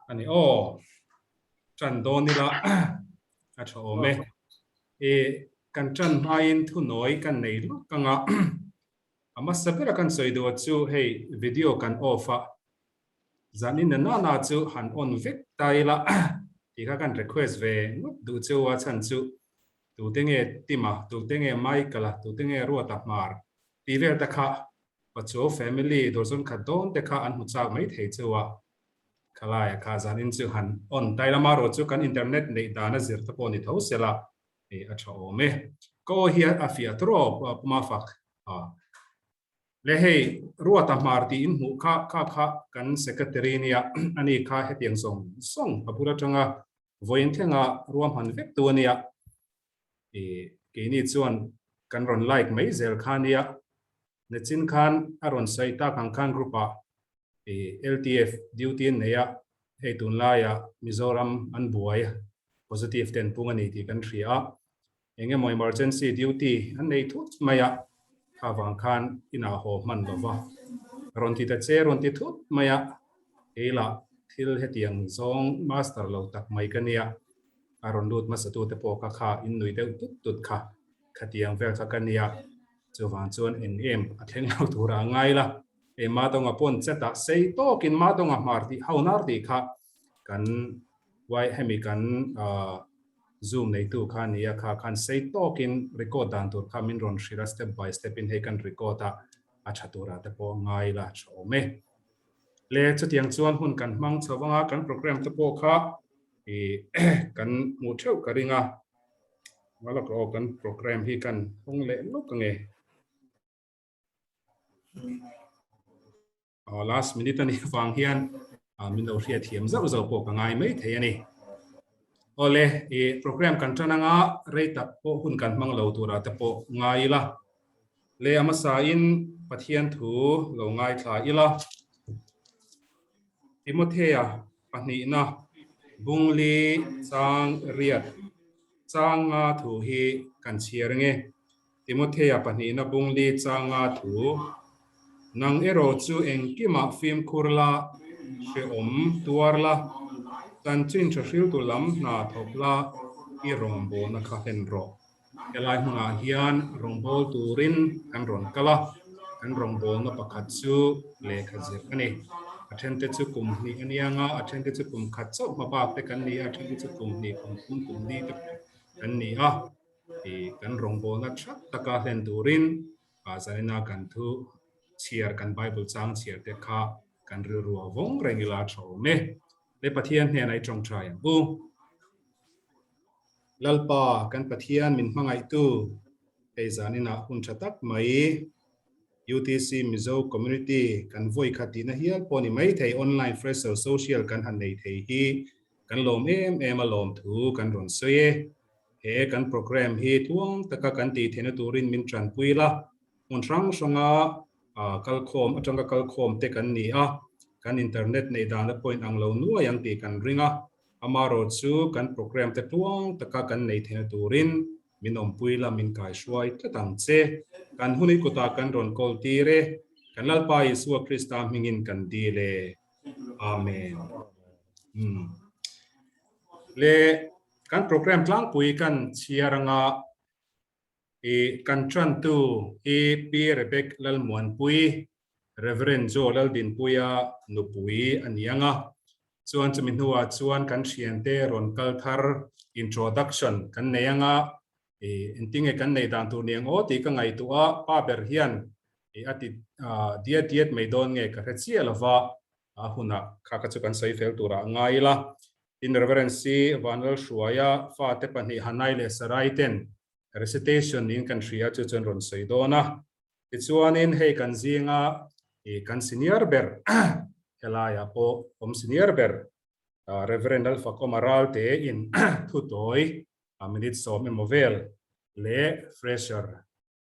Ani aw ṭan dawn ila a ṭha awm e. I kan ṭan hmain thunawi kan nei lawk ang a, a hmasa bera kan sawi duh chu hei video kan off a, zanin na nana chu han on vek ta ila tih kha kan request ve ngawt duh cheu a chhan chu tute nge Tima, tute nge Michael a, tute nge Ruata Hmar tih vel te kha Pachuau family dawrzawn khat dawn te kha an hmu chak mai thei cheu a, khalai a kha zanin chu han on tai lama erawh chu kan internet neih dan a zir te pawh ni tho sela hei a tha awm e. Ka aw hi a fiah tawp Puma fak a. Le hei Ruata Hmar tih in hmuh kha kha kha kan secretary nia ani kha hetiang zawng zawng a bul atanga vawiin thlenga ruahman vek tu ania. I keini chuan kan rawn like mai zel kha nia. Nachin khan a rawn sawi tak ang khan group ah i LTF duty an nei a, hei tunlaiah Mizoram an buai positive te an pung a ni tih kan hria a, eng emaw emergency duty an nei thut mai a, kha vang khan inah haw hman lo va, rawn ti ta che rawn ti thut mai a, kei lah thil hetiang zawng master lo tak mai ka nia, a rawn lut hmasa tute pawh kha kha in nui deuh tut tut kha, khatiang vel kha ka nia. Chuvang chuan eng em a thleng lo tura a ngai la. Hei Madonga pawn chetah sei tawkin Madonga hmar tih Haunar tih kha kan y hemi kan zoom neitu kha a nia kha khan sei tawkin record dan tur kha min rawn hrilh a step by step in hei kan record a a tha tura te pawh a ngai la tha awm e. Le chutiang chuan hun kan hmang chho anga kan program te pawh kha i kan hmuh theuh ka ring a. Malak aw kan program hi kan hawng leh lawk ange. Aw last minute ani vang hian min lo hriat thiam zauh zauh pawh ka ngai mai thei ani. Awle i program kan tan anga rei tak pawh hun kan hmang lo tura te pawh ngai ila. Le a hmasa in Pathian thu lo ngaithla ila. Timothea pahnihna Bungli chang riat changa thu hi kan chhiar nge. Timothea pahnihna Bungli changa thu, Nang erawh chu engkimah fimkhur la, hrehawm tuar la, chanchin tha hriltu lam hna thawk la, i rawngbawlna kha hlen rawh. Helai hmunah hian rawngbâwl turin kan rawn kal a, kan rawngbâwlna pakhat chu lehkha zir a ni. A ṭhente chu kum hnih a nia nga, a ṭhente chu kum khat chauh hma bak te kan ni a, a ṭhente chu kum hnih, kum thum, kum li te pawh kan ni a. Ih, kan rawngbâwlna ṭha taka hlen turin zanina kan thu chhiar, kan Bible chang chhiar te kha kan rilru a vawng reng ila a ṭha awm e. Le Pathian hnenah i ṭawngṭai ang u. Lalpa kan Pathian min hmangaihtu hei zaninah hun tha tak mai UTC Mizo Community kan vawi khat tihna hial pawh ni mai thei online fresher social kan han nei thei hi kan lawm em em a lawm thu kan rawn sawi e. He kan program hi tluang taka kan tih theihna turin min tanpui la, hmun hrang hranga kalkhawm atanga kalkhawm te kan ni a, kan internet neih dana point ang lo nuai ang tih kan ring a. Amarawh chu kan program te tluang taka kan nei theihna turin min awmpui la, min kaihruai tlat ang che. Kan hun i kutah kan rawn kawl tir e. Kan Lalpa Isua Krista hmingin kan dil e. Amen. Umm. Le kan program tlangpui kan chhiar anga i kan tantu hi Pi Rebek Lalmuanpui, Reverend Joe Laldinpuia nupui a ni anga. Chuan chumi hnuah chuan kan thiante rawn kal thar introduction kan nei anga i engtinge kan neih dan tur ni ang aw tih ka ngaihtuah a, pa ber hian i a ti diat diat mai dawn nge ka hre chiah lova a hunah kha kha chu kan sawi fel turah a ngai ila. Tin Reverend C Vanlalhruaia fate pahnih Hanai leh Sarai ten recitation niin kan hria chu chuan rawn sawi dawn a. Tichuanin hei kan zinga i kan senior ber helaiah pawh awm senior ber Reverend Lalfakawma Ralte in thutawi minute sawm emaw vel leh fresher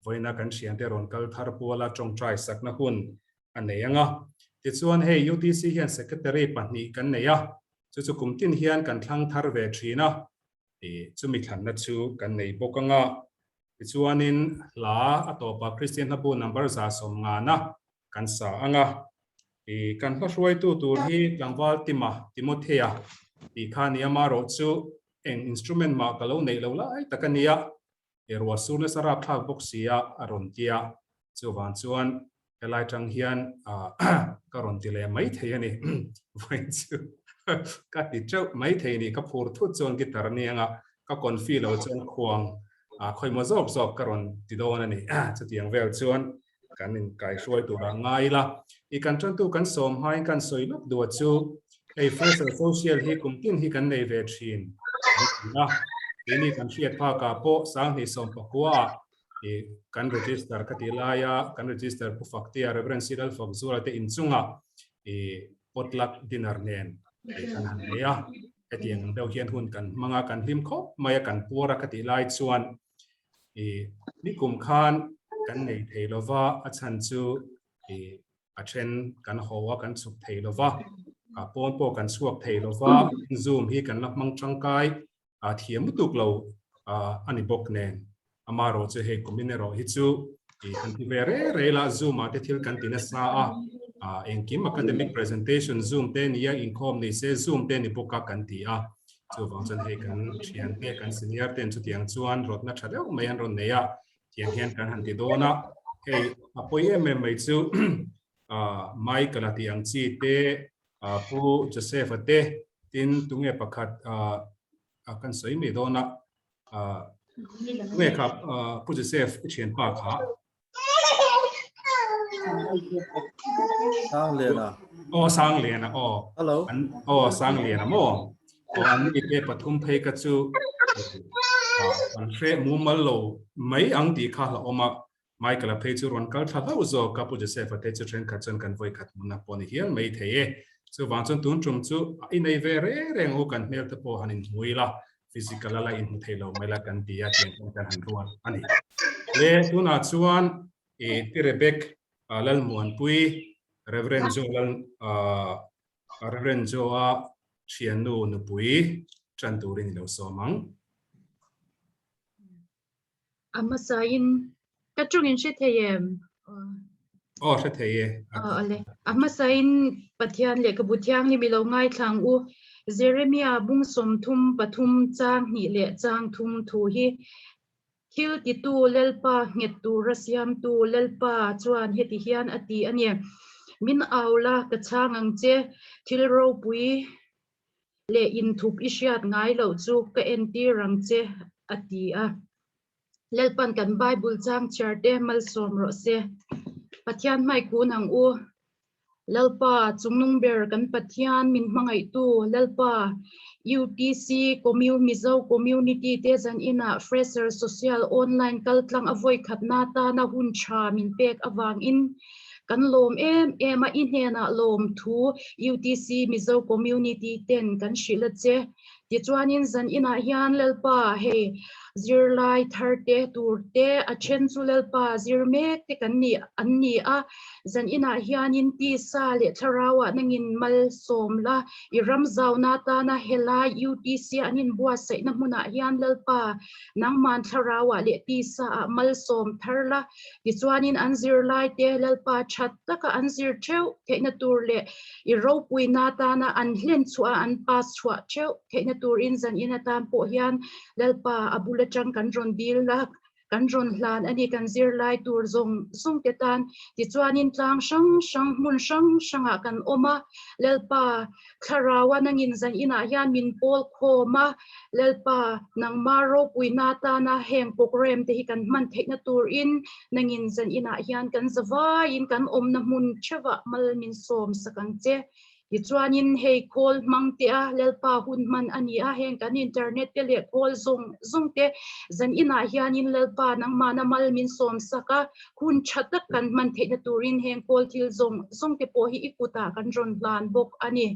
vawiina kan thiante rawn kal thar puala tawngtai sakna hun a nei ang a. Tichuan hei UTC hian secretary pahnih kan nei a, chu chu kum tin hian kan thlang thar ve thin a, chumi thlanna chu kan nei bawk ang a. Tichuanin hla a tawpah Kristian hlabu number 150 kan sa ang a. I kan hla hruaitu tur hi tlangval Tima, Timothea, tih kha a ni a, marawh chu eng instrument mah ka lo neih lo lai tak a nia, i ruah sur nasa rapthlak bawk si a, a rawn ti a. Chuvang chuan helai tang hian ka rawn ti leh mai thei a ni. Vawiin chu ka ti teuh mai thei a ni, ka phur thut chuan guitar a ni anga ka confi lo chuan khuang khawimaw zawk zawk ka rawn ti dawn a ni. Chutiang vel chuan kan inkaihruai turah ngai ila. I kan tantu kan sawm hmain kan sawi lawk duh a chu hei Fresher Social hi kum tin hi kan nei ve thin an ti a. Keini kan hriat phakah pawh 2019 ah i kan register ka tih laia kan register Pu Faktea Reverend C Lalfakzuala te inchungah i potluck dinner nen i kan han nei a. Hetiang ang deuh hian hun kan hmang a, kan hlim khawp mai a, kan puar a ka tih lai chuan I nikum khan kan nei thei lova, a chhan chu i a then kan haw a, kan chhuk thei lova, a pawn pawh kan chhuak thei lova, Zoom hi kan la hmang tangkai a thiam lutuk lo a ni bawk nen. Amarawh chu hei kumin erawh hi chu i han ti ve rei rei la, Zoom ah te thil kan ti nasa a, engkim academic presentation Zoom te nia inkhawm ni se Zoom te ni bawk a kan ti a. Chuvang chuan hei kan thiante, kan senior ten chutiang chuan rawtna tha deuh mai an rawn nei a, tiang hian kan han ti dawn a. Hei a pawi em em mai chu Michael a tih ang chi te, Pu Joseph a te, tin tunge pakhat kan sawi mai dawn a, tunge kha Pu Joseph i thianpa kha? Sangliana. Aw Sangliana aw. Hello. An aw Sangliana maw. Aw an ni te pathum phei ka chu an hre mumal lo mai ang tih kha hla awm a. Michael a phei chu rawn kal thla hlauh zawk a Pu Joseph a te chu thenkhat chuan kan vawi khat hmunna pawh ni hial mai thei e. Chuvang chuan tun tum chu a inei ve reng reng u kan hmel te pawh han inhmui la. Physical a la inhmu thei lo mai la kan ti a tiang hian kan han ruat a ni. Le tunah chuan i Pi Rebek Lalmuanpui Reverend Joe Lal Reverend Joe a thiannu nupui tan turin i lo sawm ang. A hmasain ka tawngin hre thei em? Aw hre thei e. Aw ale. A hmasain Pathian lehkhabu thianghlim i lo ngaithla ang u. Jeremia bung 33 chang hnih leh chang thum thu hi thil titu Lalpa nghet tura siamtu Lalpa chuan heti hian a ti a ni. Min au la ka chhang ang che, thil ropui leh inthup i hriat ngai loh chu ka entir ang che, a ti a. Lalpan kan Bible chang chhiar te malsawm rawh se. Pathian hmai kun ang u. Lalpa, chungnung ber kan Pathian min hmangaihtu Lalpa, UTC Commu Mizo Community te zan inah Fresher Social Online kaltlang a vawikhatna tana hun tha min pek avangin Kan lawm em em a, i hnenah lawm thu UTC Mizo Community ten kan hrilh a che. Tichuanin zan inah hian Lalpa hei zirlai thar te tur te a then chu Lalpa zir mek te kan ni an ni a, zan inah hianin tisa leh thlarauah nangin malsawm la, i ram zauna tana helai UTC an inbuatsaihna hmunah hian Lalpa nangman thlarauah leh tisaah malsawm thar la, Tichuanin an zirlaite Lalpa that taka an zir theuh theihna tur leh i ropuina atana an hlen chhuah a, an pass chhuah theuh theihna turin zanin atan pawh hian Lalpa a bul atang kan rawn dil a, kan rawn hlan a ni kan zirlai tur zawng zawng te tan. Tichuanin tlang hrang hrang hmun hrang hrangah kan awm a, Lalpa Thlaraua nangin zaninah hian min pawl khawm a, Lalpa, nangma ropuina atana heng programme te hi kan hman theihna turin nangin zaninah hian kan zavaiin kan awmna hmun theuhah mal min sawm sak ang che. Tichuanin hei khawl hmang te a Lalpa hun hman a ni a, heng kan internet te leh khawl zawng zawng te zaninah hianin Lalpa nangmahna mal min sawm sak a, Hun tha tak kan hman theihna turin heng kawl thil zawng zawng te pawh hi i kutah kan rawn hlan bawk a ni.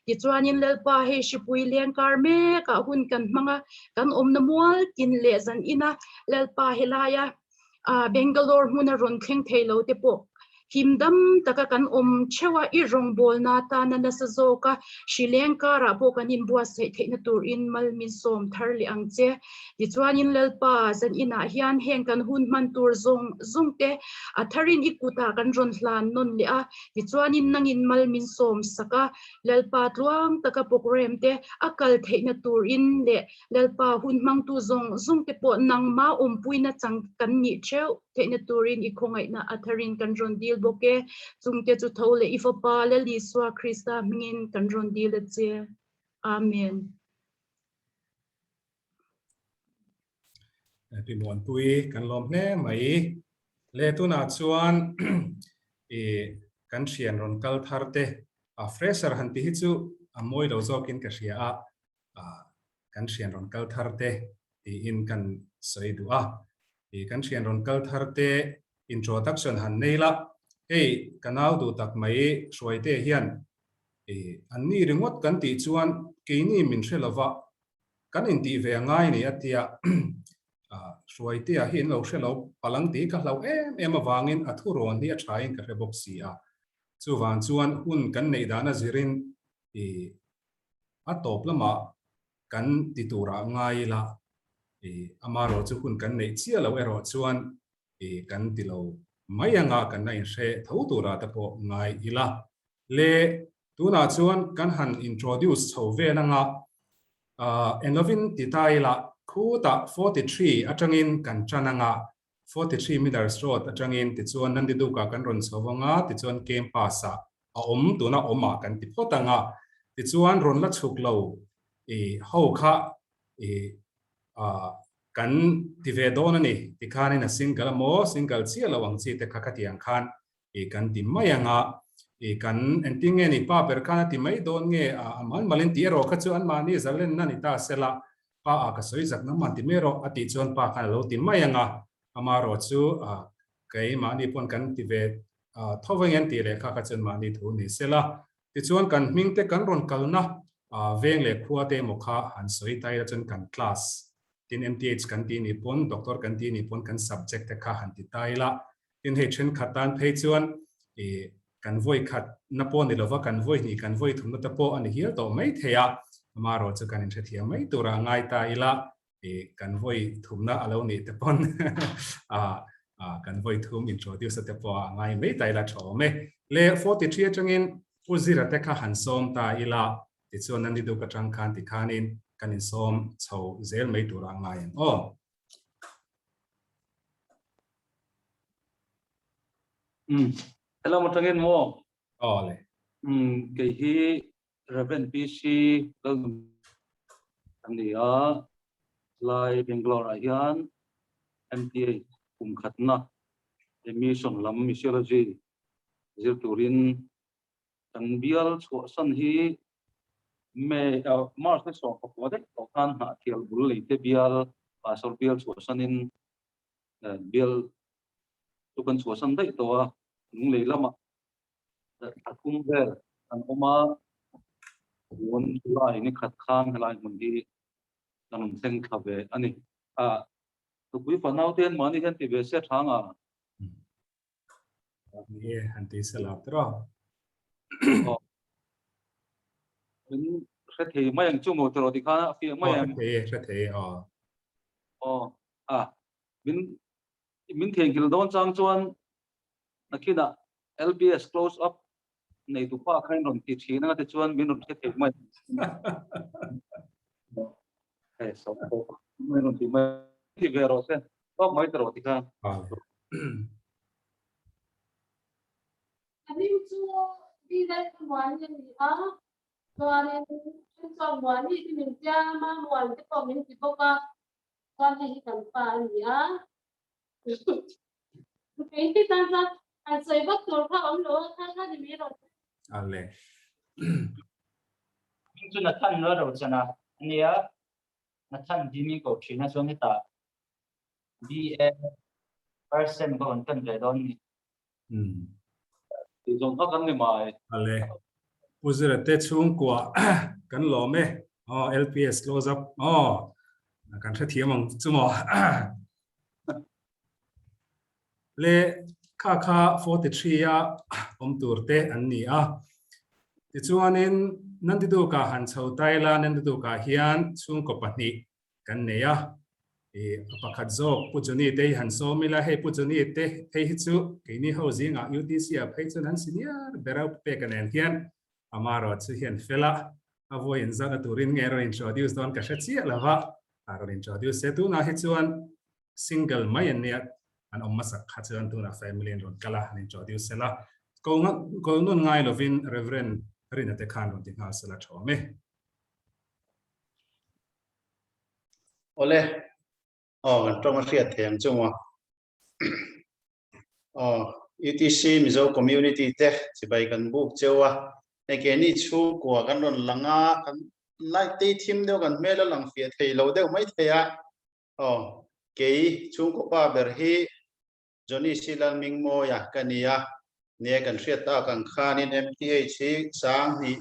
Tichuanin Lalpa hei hripui leng kar mekah hun kan hmang a, kan awmna mual tin leh zan ina Lalpa helaia Bangalore hmuna rawn thleng thei lo te pawh Him dam taka kan awm theuh a, i rawngbawlna atana nasa zawk a, hrileng karah pawh kan inbuatsaih theihna turin mal min sawm thar leh ang che. Tichuanin Lalpa, zan inah hian heng kan hun hman tur zawng zawng te a tharin i kutah kan rawn hlan nawn leh a, tichuanin nangin mal min sawm sak a, Lalpa tluang taka programme te a kal theihna turin leh Lalpa hun hmangtu zawng zawng te pawh nangmah awmpuina chang kan nih theuh theihna turin i khawngaihna a tharin kan rawn dil bawk e. Chungte chu tho leh i Fapa Lal Isua Krista hmingin kan rawn dil a che. Amen. Pi Muanpui kan lawm hle mai. Le tunah chuan i kan thian rawn kal thar te a fresher han ti hi chu a mawi lo zawkin ka hria a, kan thian rawn kal thar te tiin kan sawi duh a. I kan thian rawn kal thar te introduction han nei la, hei ka nau duh tak mai Hruaite hian i an ni ringawt kan tih chuan keini min hre lova kan intih ve a ngai ni a tia Hruaitea hi an lo hre lo palang tih ka hlauh em em avangin a thurawn hi a thain ka hre bawk si a. Chuvang chuan hun kan neih dana zirin i a tawp lamah kan ti turah ngai ila i amarawh chu hun kan neih chiah loh erawh chuan i kan ti lo mai anga kan la inhre tho turah te pawh ngai ila. Le tunah chuan kan han introduce chho vel anga englovin ti ta ila khutah 43 atangin kan tan anga 43 Millers Road atangin tichuan Nandidukah kan rawn chho anga tichuan campus-ah a awm tuna awmah kan ti phawt anga tichuan rawn la chhuk lo i ho kha i kan ti ve dawn a ni tikhanin a single emaw single chiah lo ang chi te kha khatiang khan i kan ti mai anga i kan engtin nge ni pa ber khan a ti mai dawn nge a mal malin tih erawh kha chu anmahni zalenna ni ta sela pa a ka sawi zak nang man ti mai erawh a tih chuan pa khan a lo ti mai anga amarawh chu a keimahni pawn kan ti ve tho veng an tih leh kha kha chuan mahni thu ni sela tichuan kan hming te kan rawn kalna veng leh khua te emaw kha han sawi ta ila chuan kan class tin MTH kan tih ni pawn doctor kan tih ni pawn kan subject te kha han ti ta ila Tin, hei thenkhat tan phei chuan i kan vawi khat na pawh ni lova kan vawi hnih kan vawi thumna te pawh a ni hial tawh mai thei a, amarawh chu kan inhrethiam mai tura ngai ta ila i kan vawi thumna a lo nih te pawn a kan vawi thum introduce te pawh a ngai mai ta ila tha awm e. Le 43 atangin Pu Zira te kha han sawm ta ila tichuan a ni duk atang khan tikhanin kan insawm chho zel mai tura ngai ang aw. Hello atangin maw? Aw le. Kei hi Reverend PC Lalnun ka ni a, lai Bangalore ah hian MTA kum khatna mission lam missiology zir turin kan bial chhuahsan hi May March ni 14 daih tawh khan Hnahthial bul leite bial Pastor bial chhuahsanin bial chu kan chhuahsan daih tawh a, lunglei lamah thla thum vel kan awm a, tun July ni khat khan helai hmun hi kan rawn thleng thla ve a ni. A nupui fanau te hian mahni hian ti ve se tha nga. Ni e, han ti se la tawh a. Min hre thei mai ang chu maw tawh tikhan a fiah mai em? Hre thei e, hre thei e, aw. Aw, a min min theihnghilh dawn chang chuan nakinah LBS close up nei tu pa kha in rawn ti thin anga tichuan min rawn hre thei mai. Hei so min rawn ti mai ti ve rawh se tawk mai ta rawh tikhan. A hming chu Dinal Muani a ni a, chuanin then chuan Muani te min tiam a, Muan te pawh min ti bawk a, chuan hei hi kan pa a ni a. Kei hi tan chuan han sawi vak tur kha a awm lo a, kha kha ni mai rawh. Ale. Hming chu Nathan Lalrochana a nia, Nathan hi min koh thin a chuan hetah BA first sem ka rawn tan ve dawn a ni. Tih zawng kha kan ni mai. Ale. Pu Zira te chhungkua kan lawm e. Aw LPS close up. Aw kan hrethiam ang chu maw. Le. Kha kha 43 a awm tur te an ni a. Tichuanin Nandiduka han chho tai la, Nandiduka hian chhungkaw pahnih kan nei a. I a pakhat zawk Pu Johnny te hi han sawm ila, hei Pu Johnny te phei hi chu keini ho zingah UTC ah phei chuan an senior ber a peka nen hian amarawh chu hian fel a, a vawi inzatna turin nge rawn introduce dawn ka hre chiah lo va, a rawn introduce se. Tunah hi chuan single mai an nia, an awm hmasak kha chuan tunah family an rawn kal a, an introduce sel a. Ko ko nun ngai lovin Reverend Rina te khan rawn ti nghal sel a tha awm e. Awle, aw kan tawng a hriat thei ang chunga. Aw, UTC Mizo Community te chibai kan buk cheu a, hei keini chhungkua kan rawn lang a, kan light te hi thim deuh kan hmel a lang fiah thei lo deuh mai thei a. Aw, kei chhungkaw pa ber hi Johnny C Lalmingmawia ka ni a, nia kan hriat tak ang khanin MTH hi 2000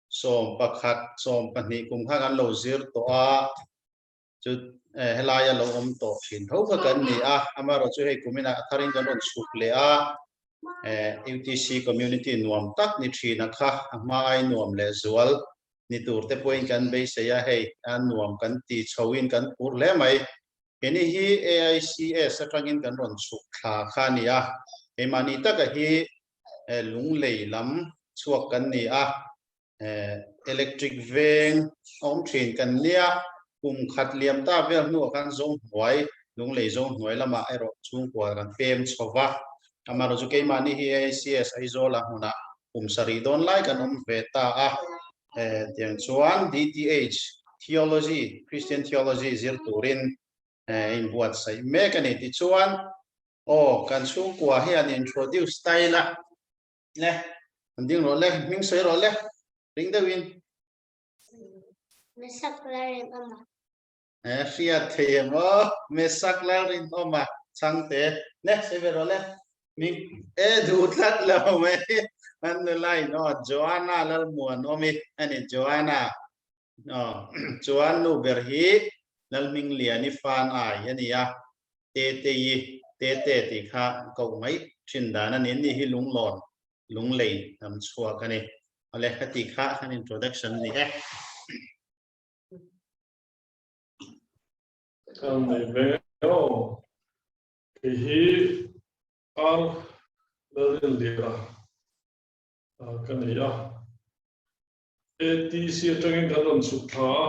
11, 12 kum kha kan lo zir tawh a, chu helaia lo awm tawh thin tho kha kan ni a, amaherawh chu hei kuminah a tharin kan rawn chhuk leh a, UTC community nuam tak ni thina kha a hma ai nuam leh zual ni tur te pawhin kan beisei a, hei a nuam kan ti chhoin kan phur hle mai. Heni hi AICS atangin kan rawn chhuk thla kha a ni a, keimahni taka hi lunglei lam chhuak kan ni a, electric veng a awm thin kan nia, kum khat liam ta vel hnuah khan Zohnuai, lunglei Zohnuai lamah erawh chhungkua kan pem chho va, amaherawh chu keimahni hi AICS Aizawla hmunah kum sarih dawn lai kan awm ve ta a, tiang chuan DTH Theology, Christian Theology zir turin inbuatsaih mek a ni. Tichuan Aw, kan chhungkua hian introduce ta ila le, an ding rawh le, hming sawi rawh le, ring deuhin. Mesak Lalrinawma. Eh, hriat thei em aw, Mesak Lalrinawma chhangte, le, sawi ve rawh le, hming e duh tlat lo mai, an nula in aw, Joanna Lalmuanawmi a ni, Joanna, aw, chuan nu ber hi Lalhmingliani fan ai a ni a, Tetei, Tete tih kha koh mai thin dan a ni. Ani hi lunglawn, lunglei lam chhuak a ni. Awle, heti kha an introduction a ni e. Kan nei ve aw. Kei hi R Lalrinliana ka ni a. ATC atangin kan rawn chhuk thla a,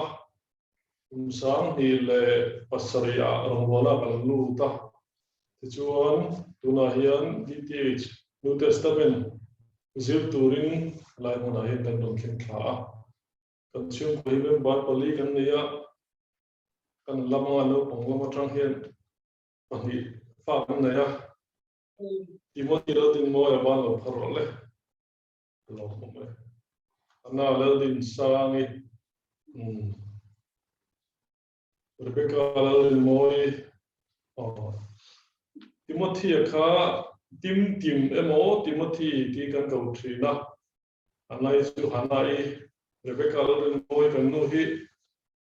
kum 2007 ah rawngbawlna kan lut a. Tichuan, tunah hian DTH, New Testament, zir turin helai hmunah hian kan rawn thleng thla a. Kan chhungkua hi member pali kan nei a, kan lama naupang lam atang hian pahnih fa kan nei a. Timothy Laldinmawia ban lo phar rawh le. Lo awm e. Anna Laldinsangi, umm Rebecca Laldinmawii, aw Timothy-a kha Tim Tim emaw Timothy tih kan ko thin a, Anna-i chu Hannah-i, Rebecca Laldinmawii kan nu hi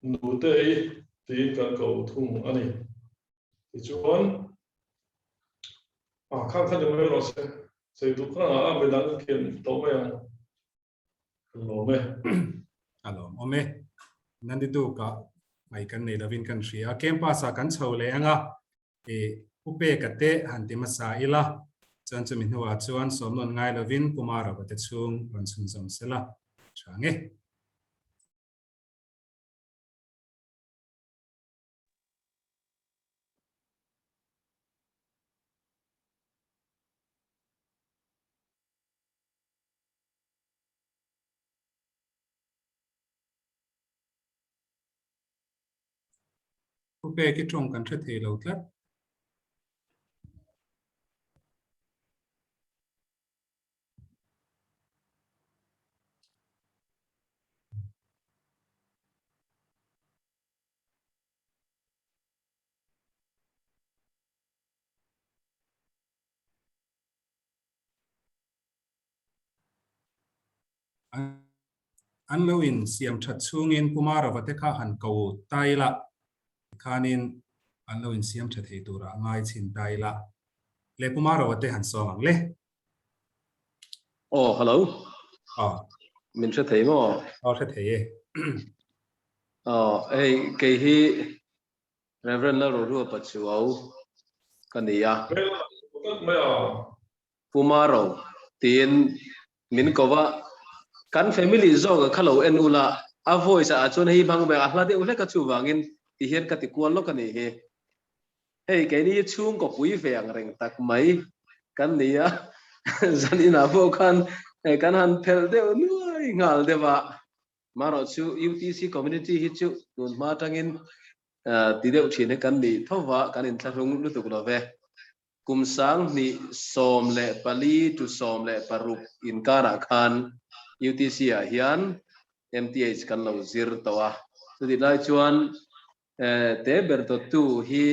Nute-i tiin kan ko thung a ni. Tichuan, a khang kha ni mai rawh se, sei duh kha a midang khian tawh mai ang. Ka lawm e. A lawm awm e. Nandi Duka mai kan nei lovin kan hria. Campus-ah kan chho leh ang a, i Pu Peka te han ti hmasa ila, chuan chumi hnuah chuan sawmnawn ngai lovin Pu Marova te chhung rawn chhunzawm sela tha nge. Pu Pek i tawng kan hre thei lo tlat. An lo in siam that chhungin Pumarova te kha han ko ta ila, tikhanin an lo in siam tha thei turah ngai chhin ta ila. Le Pu Maro te han sawm ang le. Aw, hello. Aw. Min hre thei maw? Aw, hre thei e. Aw, hei kei hi Reverend Lalrohlua Pachuau ka ni a. Pu Maro tiin min ko va, kan family zawk a kha lo en ula, a voice ah chuan hei hmang mai a hla deuh hlek a chuvangin ti hian ka ti kual lawk a nih hi. Hei keini hi chhungkaw pui ve ang reng tak mai kan ni a, zan inah pawh khan kan han phelh deuh nuai nghal deuh a, marawh chu UTC community hi chu tun hma atangin ti deuh thin hi kan nih tho va, kan inthlahrung lutuk lo ve. Kum 2014 to 16 inkarah khan UTC ah hian MTH kan lo zir tawh a, chutih lai chuan te ber dawttu hi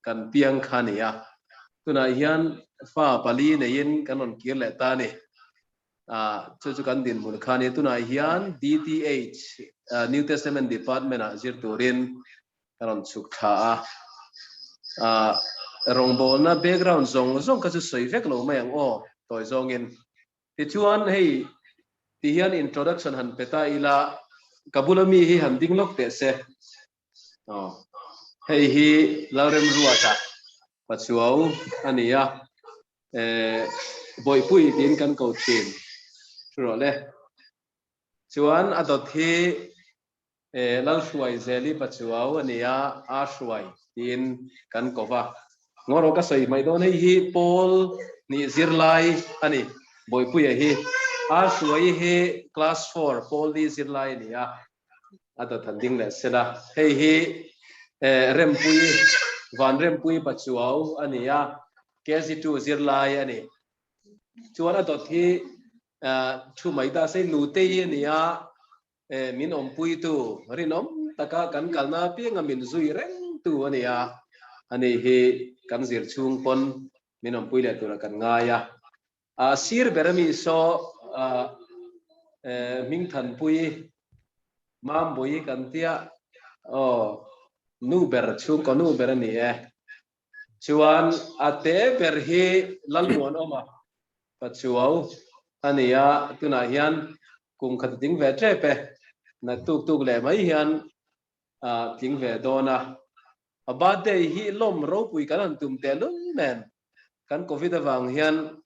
kan piang kha a ni a, tunah hian fa pali neiin kan rawn kir leh ta a ni. Chu chu kan dinhmun kha a ni. Tunah hian DTH, New Testament Department ah zir turin ka rawn chhuk thla a. Rawngbawlna background zawng zawng kha chu sawi vek lo mai ang aw, tawi zawngin. Tichuan hei ti hian introduction han pe ta ila, ka bula mi hi han ding lawk teh se. Aw, hei hi Lalremruata Pachuau a ni a, Bawihpui tiin kan ko thin. Thu rawh le. Chuan a dawt hi Lalhruai Zeli Pachuau a ni a, A Hruai tiin kan ko va. Ngaw ka sawi mai dawn, hei hi Paul nih zirlai a ni, Bawihpuia hi. A Hruai hi class four Paul ni zirlai a ni a, a dawt han ding leh sela. Hei hi Rempui, Vanrempui Pachuau a ni a, KG2 zirlai a ni. Chuan a dawt hi thu mai ta se, Nutei a ni a, Min awmpuitu rinawm taka kan kalna apianga min zui rengtu a ni a, ani hi kan zir chhung pawn min awmpui leh tura kan ngai a. A sir ber ami saw Hmingthanpui, Mambui kan tia, aw nu ber chhungkaw nu ber a ni e. Chuan a te ber hi Lalmuanawma Pachuau a ni a, tunah hian kum khat a tling ve tep e, naktuk tuk leh mai hian a tling ve dawn a. A birthday hi lawm ropui kan han tum tehlul nen kan Covid avang hian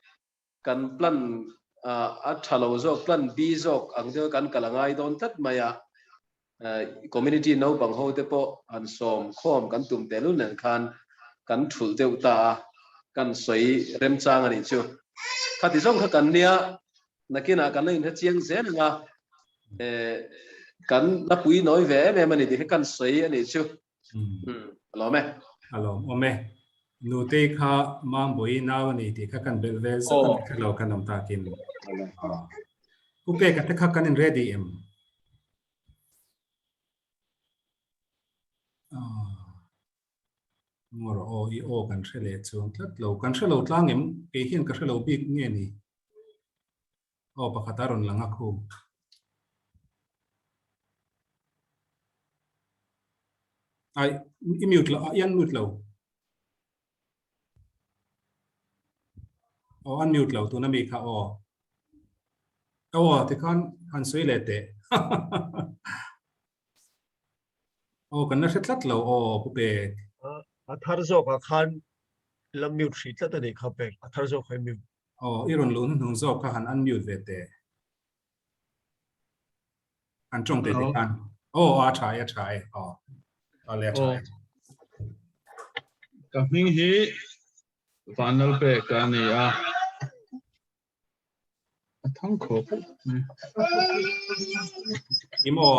kan plan a tha lo zawk, plan B zawk ang deuh kan kal a ngai dawn tlat mai a. Community naupang ho te pawh han sawm khawm kan tum tehlul nen khan kan thulh deuh ta a, kan sawi remchang a nih chu. Khati zawng kha kan nia, nakinah kan la inhre chiang zel ang a, kan la pui nawi ve em em a ni tih kha kan sawi a nih chu. A lawm e. A lawm awm e. Nutei kha Mambawi nau a ni tih kha kan belh vel zet a ni kha lo kan awm takin. Pu Peka te kha kan in ready em? Ngawr aw i aw kan hre leh chuang tlat lo. Kan hre lo tlang em? Kei hian ka hre lo bik nge ni? Aw pakhat a rawn lang a khu. Ai, i mute lo, i unmute lo. Aw, unmute lo tuna mi kha aw. Aw, tikhan han sawi leh teh. Aw, kan la hre tlat lo aw, Pu Pek. A thar zawkah khan la mute hrih tlat a nih kha Pek, a thar zawk kha i mute. Aw, i rawn luh hnuhnung zawk kha han unmute ve teh. An tawng teh teh khan. Aw, a tha e, a tha e. Aw, a le a tha e. Ka hming hi Vanlalpeka a ni a. A thang khawp mai. Ni maw,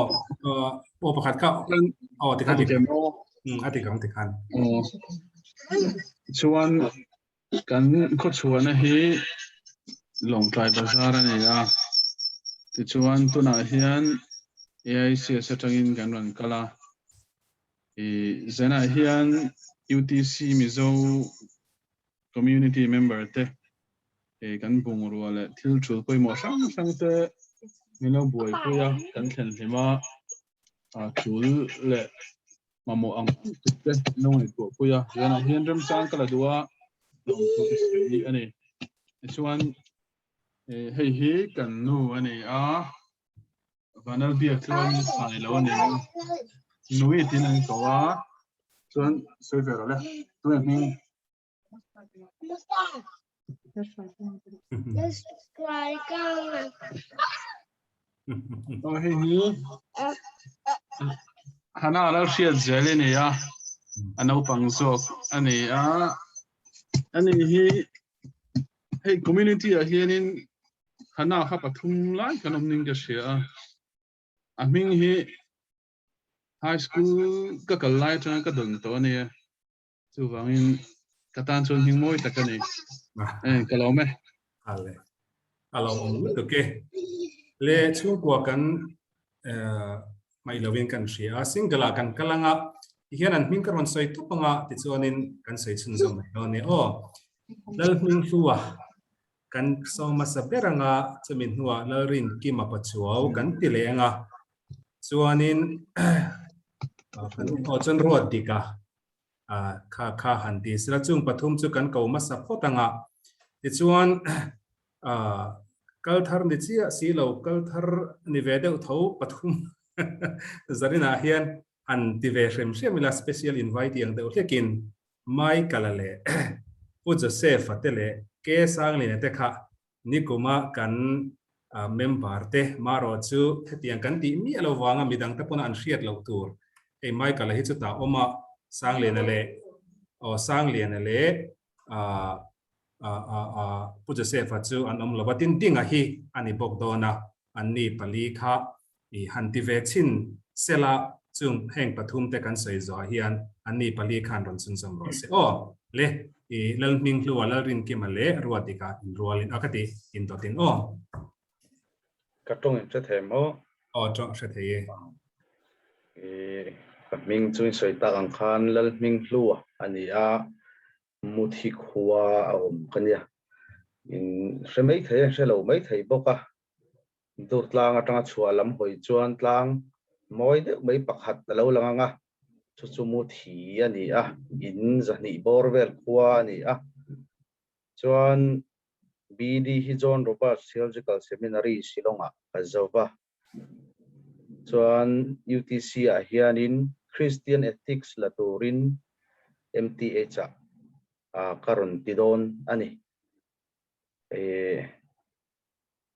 aw pakhat kha aw tikhan A dik em? A dik ang tikhan. Aw. Chuan kan khawchhuahna hi Lawngtlai Bazar a ni a. Tichuan tunah hian AICS atangin kan rawn kal a. I zanah hian UTC Mizo Community member te kan bungrua leh thil tul pawimawh hrang hrang te min lo buaipui a, kan thlen hlim a, tul leh mamawh ang ang te min lo ngaihtuah pui a. Zanah hian remchang ka la duh a. Lawmthu ka sawi a ni. Tichuan hei hi kan nu a ni a, Vanal biak chuan sai lo a ni a, nui tin an ko a, chuan sawi ve rawh le, tunge hming? Aw hei hi Hana lal hriat zel i ni a, a naupang zawk a ni a, ani hi hei community ah hianin Hana kha pathum lai kan awm ning ka hria a, a hming hi high school ka kal lai atanga ka dawn tawh a nia. Chuvangin ka tan chuan hming mawi tak a ni. Eh, ka lawm e. Ale. A lo awm lutuk e. Le chhungkua kan eh, hmaih lovin kan hria a, single ah kan kal anga, tihian an hming ka rawn sawi tawp anga, tichuanin kan sawi chhunzawm mai dawn e. Aw, Lalhminghlua kan sawm hmasa ber anga, chumi hnuah Lalrinkima Pachuau kan ti leh anga, chuanin aw chuan ruat dik a kha kha han ti sela chung pathum chu kan ko hmasa phawt anga tichuan kal thar ni chiah si lo kal thar ni ve deuh tho pathum zarinah hian han ti ve hrem hrem ila special invite ang deuh hlekin Michael-a leh Pu Joseph-a te leh K Sanglina te kha Nikuma kan member te marawh chu hetiang kan tih miah lo vanga midang te pawna an hriat loh tur hei Michael-a hi chutah awm a, Sangliana leh aw Sangliana leh Pu Joseph-a chu an awm lo va, tin Dinga hi a ni bawk dawn a, anni pali kha I han ti ve chhin sela chung heng pathum te kan sawi zawh ah hian anni pali khan rawn chhunzawm rawh se aw. Le i Lalhminghlua, Lalrinkima leh Ruatika inrualin a ka ti indawtin aw. Ka tawng in hre thei maw? Aw tawng hre thei e. I ka hming chu in sawi tak ang khan Lalhminghlua a ni a, Muthi khua a awm ka nia. In hre mai thei a, in hre lo mai thei bawk a. Dur tlang atanga chhuah lam hawi chuan tlang mawi deuh mai pakhat a lo lang ang a, chu chu mu thi a ni a, in zahnih bawr vel khua a ni a. Chuan BD hi John Roberts Theological Seminary, Shillong-ah ka zo va. Chuan UTC-ah hianin Christian Ethics la turin MTH-ah ka rawn ti dawn a ni.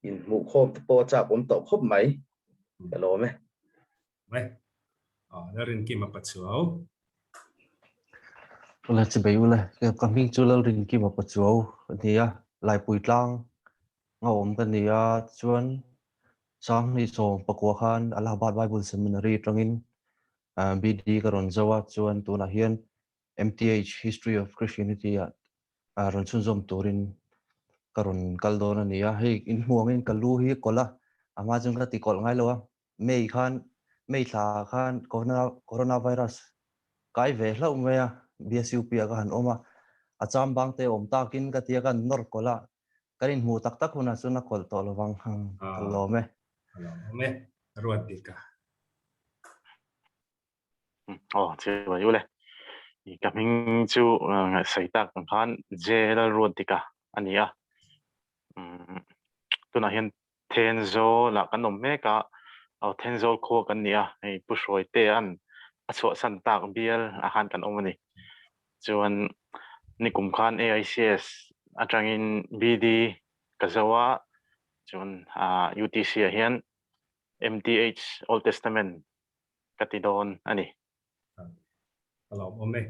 In hmuh khawm te pawh a chak awm tawh khawp mai. Ka lawm e. Mai. Aw, Lalrinkima Pachuau. Ula chibai ula, ka hming chu Lalrinkima Pachuau a ni a, Laipui tlang a awm ka ni a, chuan Sanghnih 14 khan Allahabad Bible Seminary atangin BD ka rawn zo a, chuan tunah hian MTH History of Christianity ah rawn chhunzawm turin ka rawn kal dawn a ni a, hei in hmuh angin ka lu hi kawlh a, a hma chuan ka ti kawlh ngai lo a, May khan May thla ah khan corona corona virus kai ve hlauh mai a, BSUP ah ka han awm a, a cham bang te awm takin ka tia ka nawr kawlh a, kan inhmuh tak tak hunah chuan a kawlh tawh lovang ka lawm e. Ka lawm e, ruat dik a. Aw che mai ule. Ka hming chu sawi tak ang khan J Lalruatika a ni a. Tunah hian Thenzawl ah kan awm mek a, aw Thenzawl khua kan ni a, hei Pu Hruaitea'n a chhuahsan tak bial ah khan kan awm a ni. Chuan nikum khan AICS atangin BD ka zo a, chuan UTC ah hian MTH Old Testament ka ti dawn a ni. Ka lo awm e.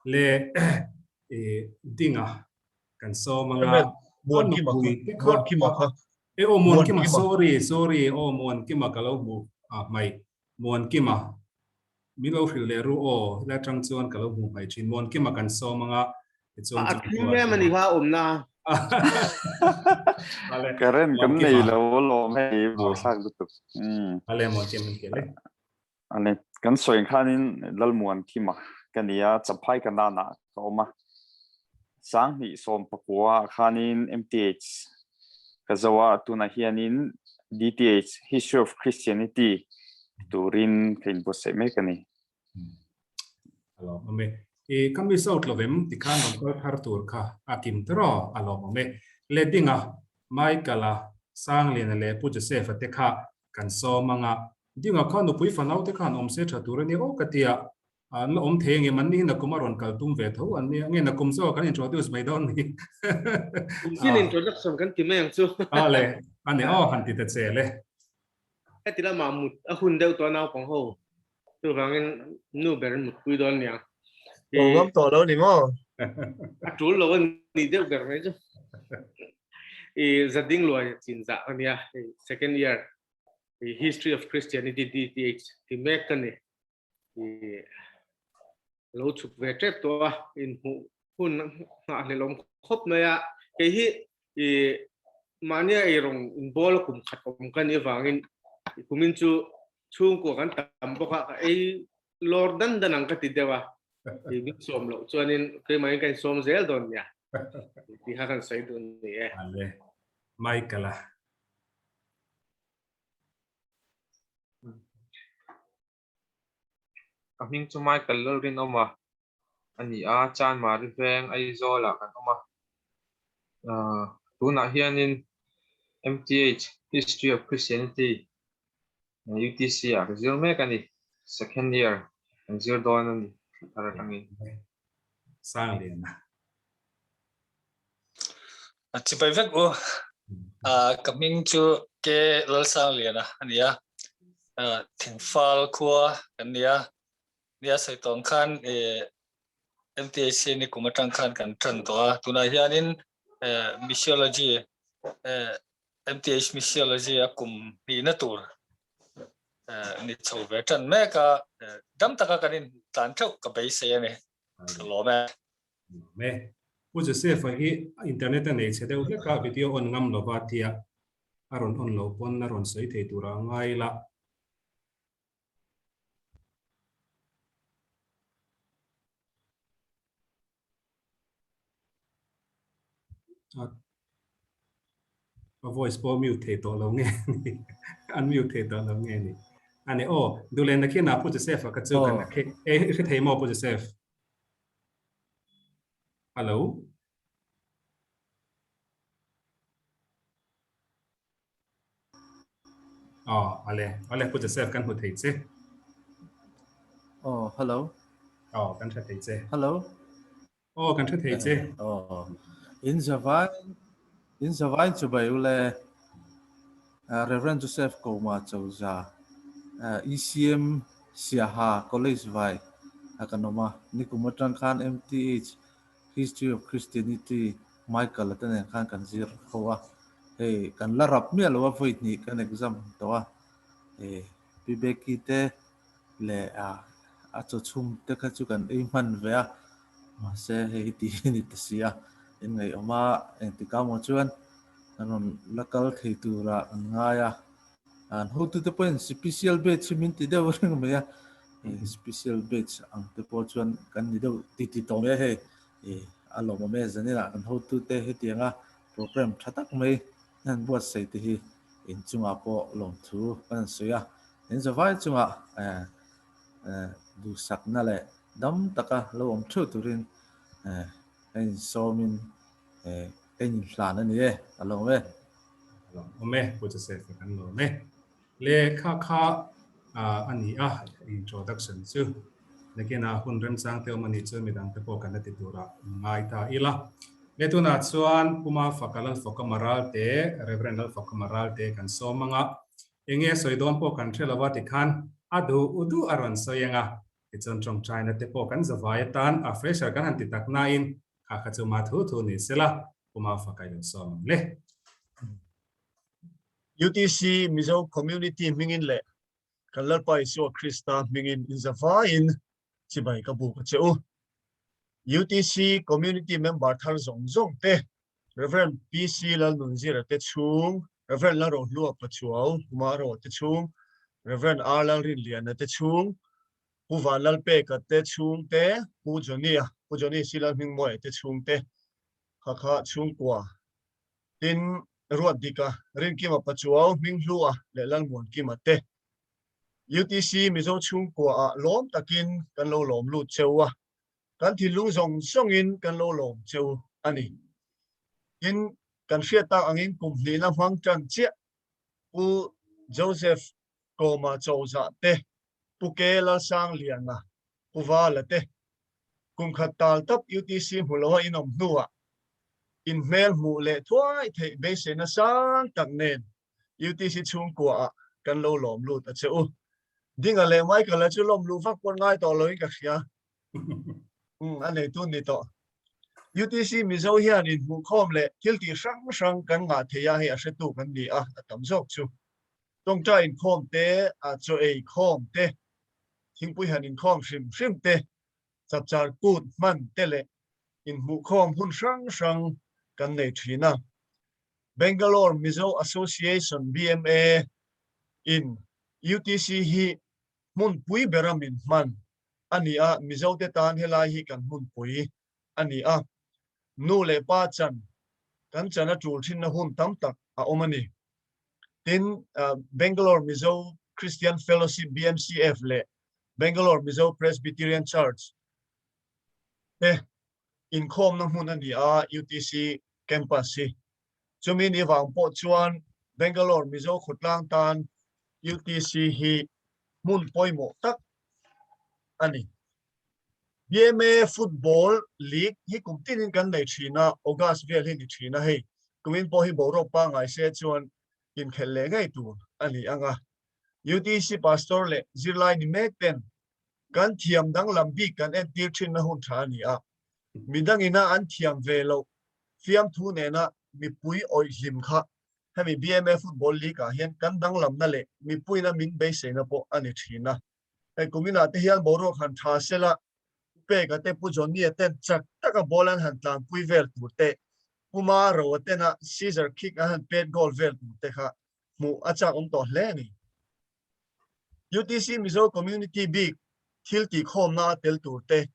Le i dinga kan sawm anga. Muan Kima kha. Muan Kima kha. E aw Muan Kima sorry sorry aw Muan Kima ka lo hmu a hmai. Muan Kima min lo hrilh leh ru aw helai atang chuan ka lo hmu hmai thin. Muan Kima kan sawm anga tichuan A thim em a ni kha awmna. Current kan nei lo alawm hei buaithlak lutuk. Ale Muan Kima in kel e. Ani kan sawi khanin Lalmuan Kima ka ni a, Champhai ka nanah ka awm a. Sanghnih 19 khanin MTH ka zo a, tunah hianin DTH History of Christianity turin ka inbuatsaih mek a ni. Alo awm e. I ka miss out lovem tikhan rawn kal thar tur kha a kim tawh a lawmawm e. Ledinga, Michael-a, Sangliana leh Pu Joseph-a te kha kan sawm anga Dinga kha nupui fanau te khan awm se tha tur a nia aw ka tia. An la awm thei ange man ni nakum a rawn kal tum ve tho an nia nge nakum zawk kan introduce mai dawn ni. Kum sin introduction kan ti mai ang chu. A le a ni aw han ti ta che le. Heti lamah mut a hun deuh tawh a naupang ho chuvangin nu ber in mutpui dawn nia. Aw ngam tawh lo ni maw? A tul lo a ni deuh ber mai chu. I zading luai chin zah a nia second year history of Christianity DTH ti mek ka ni. I lo chhuk ve tep tawh a in hmuh hun nghah hlel awm khawp mai a kei hi i mahnia ei rawng in bawl a kum khat awm ka nih avangin kumin chu chhungkua kan tam bawk a ka ei lawr dan dan ang ka ti deuh a i min sawm loh chuanin keimah in ka insawm zel dawn nia tih kha kan sawi duh ni e. Ale Michael a. Ka hming chu Michael Lalrinawma a ni a, Chanmari veng Aizawlah kan awm a. Tunah hianin MTH, History of Christianity, UTC ah ka zir mek a ni. Second year kan zir dawn a ni thla thar atangin. Sangliana. A chibai vek u. Ka hming chu Ke Lalsangliana a ni a. Thingfal khua kan ni a. Nia sawi tawng khan MTHC ni kum atang khan kan tan tawh a. Tunah hianin Missiology, MTH Missiology a kum hnihna tur ni chho ve tan mek a. Dam taka kan intlan theuh ka beisei a ni. Ka lawm e. Lawm e. Pu Joseph-a hi internet a nei chhe deuh hlek a, video on ngam lova tia a rawn on loh pawn a rawn sawi thei tura a ngai la. A voice pawh mute thei tawh lo nge ni an mute thei tawh lo nge ni ani aw duhlen na khian ah Pu Joseph a ka chu kan e i hre thei maw Pu Joseph Hello Aw ale ale Pu Joseph kan hmu thei che Aw hello Aw kan hre thei che Hello Aw, kan hre thei che. Aw, in zavai, in zavai chu bai ule Rev. Joseph Koma Choza, ECM Siaha College vai a kan awm a. Nikum atang khan MTH History of Christianity Michael a te nen khan kan zir ho a. Hei kan la rap miah lo a vawi hnih kan exam tawh a. Pi Becky te leh a chaw chhum te kha chu kan ei hman ve a, mahse hei hi tih hi ni ta si a, in ngaihawm a, engtik ah maw chuan kan rawn la kal thei turah kan ngai a, an hotute pawhin special batch hi min ti deuh reng mai a, special batch ang te pawh chuan kan ni deuh ti ti tawh mai a hei, a lawmawm e zaninah kan hotute hetianga program tha tak mai an buatsaih te hi inchungah pawh lawmthu kan han sawi a, in zavai chungah duhsakna leh dam taka lo awm theuh turin ka insawmin ka inhlan a ni e, ka lawm e. Ka lawm e, Pu Joseph kan lawm e. Lehkha kha a ni a, introduction chu. Nakinah hun remchang te awm a nih chuan midang te pawh kan la ti turah ngai ta ila. Le tunah chuan Puma Faka Lalfawkama Ralte, Rev. Lalfawkama Ralte kan sawm ang a. Enge a sawi dawn pawh kan hre lo a tikhan a duh u duh a rawn sawi ang a. Tichuan tawngtaina te pawh kan zavai atan a fresher kan han ti tak nain kha kha chu ma thu thu ni sela Puma Faka i lo sawm ang le. UTC Mizo Community hmingin leh kan Lalpa Isua Krista hmingin inzavaiin chibai ka buk a che u. UTC Community member thar zawng zawng te, Rev. PC Lalnunzira te chhung, Rev. Lalrohlua Pachuau Kumaro te chhung, Rev. R Lalrinliana te chhung, Pu Vanlalpeka te chhung te, Pu Johnny-a, Pu Johnny C Lalhmingmawia te chhung te, kha kha chhungkua Tin, Ruatdika, Rinkima Pachuau, Hminghlua leh Lalmuankima te UTC Mizo chhungkuaah lawm takin kan lo lawm lut cheu a. Kan thinlung zawng zawngin kan lo lawm che u a ni. Tin, kan hriat tak angin kum hnihna hmang tan chiah Pu Joseph Kawma Chawzah te, Pu Ke Lalsangliana, Pu Vala te, kum khat tal tap UTC hmu loa in awm hnuah in hmel hmuh leh thuai theih beiseina sang tak nen UTC chhungkuaah kan lo lawm lut a che u. Dinga leh Michael-a chu lawm luh vak pawn ngai tawh loin ka hria. Umm, a neitu ni tawh. UTC Mizo hian inhmuhkhawm leh thil tih hrang hrang kan ngah thei a, hei a hretu kan ni a, a tam zawk chu. Tawngtai inkhawm te, chaw ei khawm te, thingpui han inkhawm hrim hrim te, chapchar kut hman te leh inhmuhkhawm hun hrang hrang kan nei thin a. Bangalore Mizo Association, BMA, in UTC hi hmunpui bera min hman a ni a, Mizote tan helai hi kan hmunpui a ni a. Nu leh pa chan kan chan a tul thinna hun tam tak a awm a ni. Tin, Bangalore Mizo Christian Fellowship, BMCF, leh Bangalore Mizo Presbyterian Church te inkhawmna hmun a ni a, UTC campus hi. Chumi ni vang pawh chuan Bangalore Mizo khawtlang tan UTC hi hmun pawimawh tak a ni. BMA Football League hi kum tinin kan nei thin a, August vel hi ni thin a hei. Kumin pawh hi boruak pangngai se chuan inkhelh leh ngei tur a ni ang a. UTC Pastor leh zirlai ni mek ten Kan thiam danglam bik kan entir thinna hun tha a ni a, midangina an thiam ve loh fiamthu nena mipui awih hlim kha hemi BMA Football League ah hian kan danglamna leh mipuina min beiseina pawh a ni thin a. Hei kuminah te hian boruak han tha sela, Pu Peka te Pu Johnny-a ten chak taka ball an han tlanpui vel tur te, Pu Maro-a tena scissor kick an han pet goal vel tur te kha hmuh a chak awm tawh hle a ni. UTC Mizo Community bik thil tihkhawmna a tel tur te,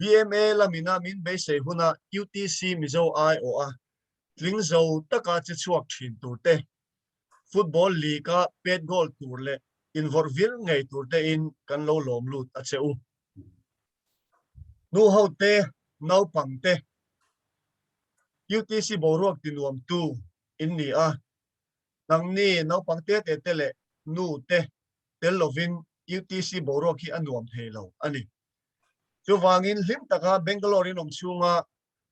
BMA lamina min beisei huna UTC Mizo aiawh a tling zo taka che chhuak thin tur te, Football League-a pet goal tur leh invawrh vir ngei tur tein kan lo lawm lut a che u. Nu ho te, naupang te, UTC boruak tinuamtu in ni a, Nangni naupang te te te leh nu te tel lovin UTC boruak hi a nuam thei lo a ni. Chuvangin hlim taka Bangalore in awm chhunga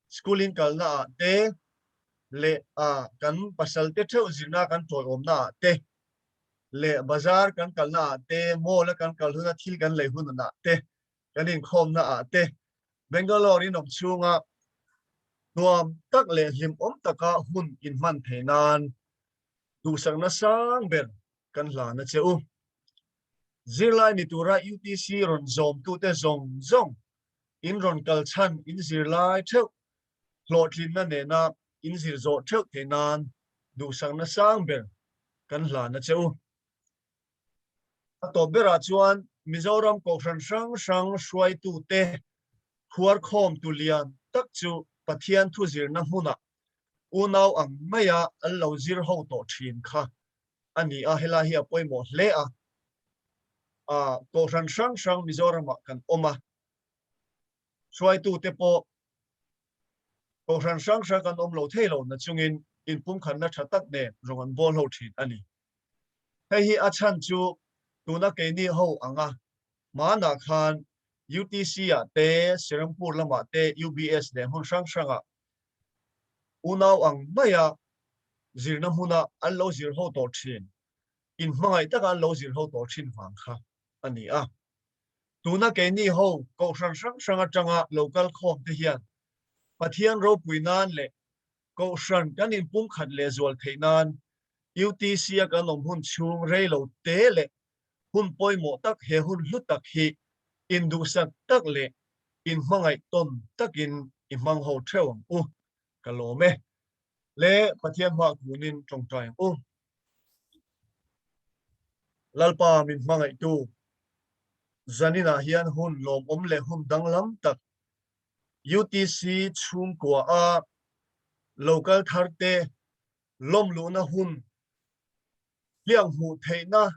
school in kalna ah te leh kan pasal te theuh zirna kan tawiawmna ah te leh bazar kan kalna ah te, mall a kan kal huna thil kan lei hun ah te, kan inkhawmna ah te Bangalore in awm chhunga nuam tak leh hlimawm taka hun inhman theih nan duhsakna sang ber kan hlan a che u. Zirlai ni tura UTC rawn zawmtute zawng zawng in rawn kal chhan in zirlai theuh hlawhtlinna nena in zir zawh theuh theih nan duhsakna sang ber kan hlan a che u. A tawp berah chuan Mizoram Kohhran hrang hrang hruaitute khuarkhawmtu lian tak chu Pathian thu zirna hmunah unau ang maia an lo zir ho tawh thin kha a ni a, helai hi a pawimawh hle a. Kohhran hrang hrang Mizoramah kan awm a, hruaitute pawh Kohhran hrang hrang kan awm lo thei lo nachungin inpumkhatna tha tak nen rawng an bawl ho thin a ni. Hei hi a chhan chu tuna keini ho anga hmanah khan UTC ah te, Serampur lamah te, UBS leh hmun hrang hrangah unau ang maia zirna hmuna an lo zir ho tawh thin, inhmangaih taka an lo zir ho tawh thin vang kha a ni a. Tuna keini ho kohhran hrang hrang atanga lo kal khawm te hian Pathian ropui nan leh Kohhran kan inpumkhat lehzual theih nan UTC-a kan awm hun chhung rei lo te leh hun pawimawh tak he hun hlu tak hi induhsak tak leh inhmangaih tawn takin i hmang ho theuh ang u. Ka lawm e. Le Pathian hmah kunin tawngtai ang u. Lalpa min hmangaihtu, zaninah hian hun lawmawm leh hun danglam tak UTC chhungkua a local tharte lawmluhna hun hliang hmuh theihna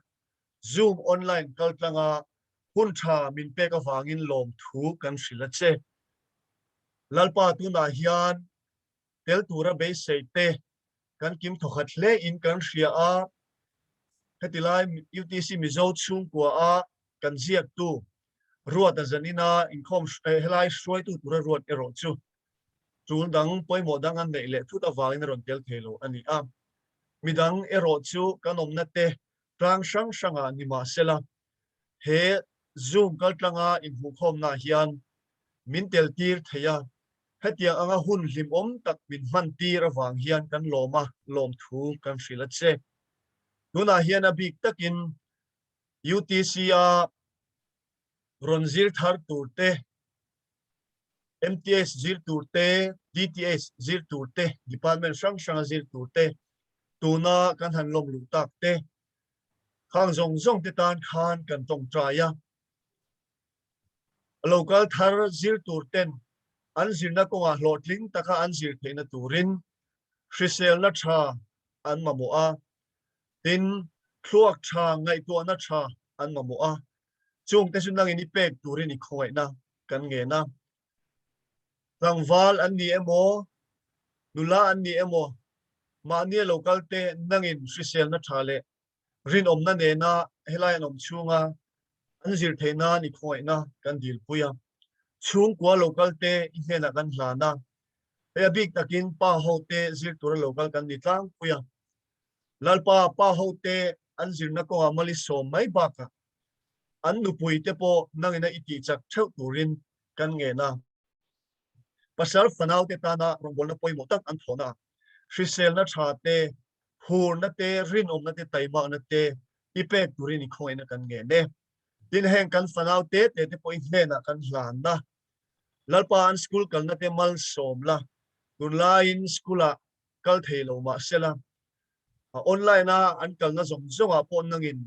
Zoom online kaltlanga hun tha min pek avangin lawmthu kan hrilh a che. Lalpa tunah hian tel tura beisei te kan kim thawkhat hle in kan hria a, heti lai UTC Mizo chhungkua a kan ziaktu Ruata zanina inkhawm helai hruaitu tura ruat erawh chu tul dang pawimawh dang an neih leh thut avangin a rawn tel thei lo a ni a. Midang erawh chu kan awmna te tlang hrang hrangah ni mahsela he Zoom kaltlanga inhmuhkhawmnaah hian min tel tir thei a, hetiang anga hun hlimawm tak min hman tir avang hian kan lawm a, lawmthu kan hrilh a che. Tunah hian a bik takin UTC-a rawn zir thar tur te, MTS zir tur te, DTS zir tur te, department hrang hranga zir tur te, tuna kan han lawm luh tak te, Khang zawng zawng te tan khan kan tawngtai a, local thar zir tur ten an zirna kawngah hlawhtling taka an zir theihna turin hriselna tha an mamawh a, tin thluak tha ngaihtuahna tha an mamawh a, chungte chu nangin i pek turin i khawngaihna kan ngen a. Tlangval an ni emaw, nula an ni emaw, mahnia lo kal te nangin hriselna tha leh rinawmna nena helai an awm chhunga an zir theih nan i khawngaihna kan dilpui a. Chhungkua lo kal te i hnenah kan hlan a, hei a bik takin pa ho te zir tura lo kal kan ni tlangpui a. Lalpa pa ho te an zirna kawngah mali sawm mai bakah an nupui te pawh nangina i tih chak theuh turin kan ngen a. Pasal fanau te tana rawngbawlna pawimawh tak an thawhna a, hriselna tha te, hurna te, rinawmna te, taimakna te i pek turin i khawngaihna kan ngen e. Tin, heng kan fanau te te te pawh i hnenah kan hlan a. Lalpa an school kalna te malsawm la, tunlaiin school ah kal thei lo mahsela, online a an kalna zawng zawngah pawh nangin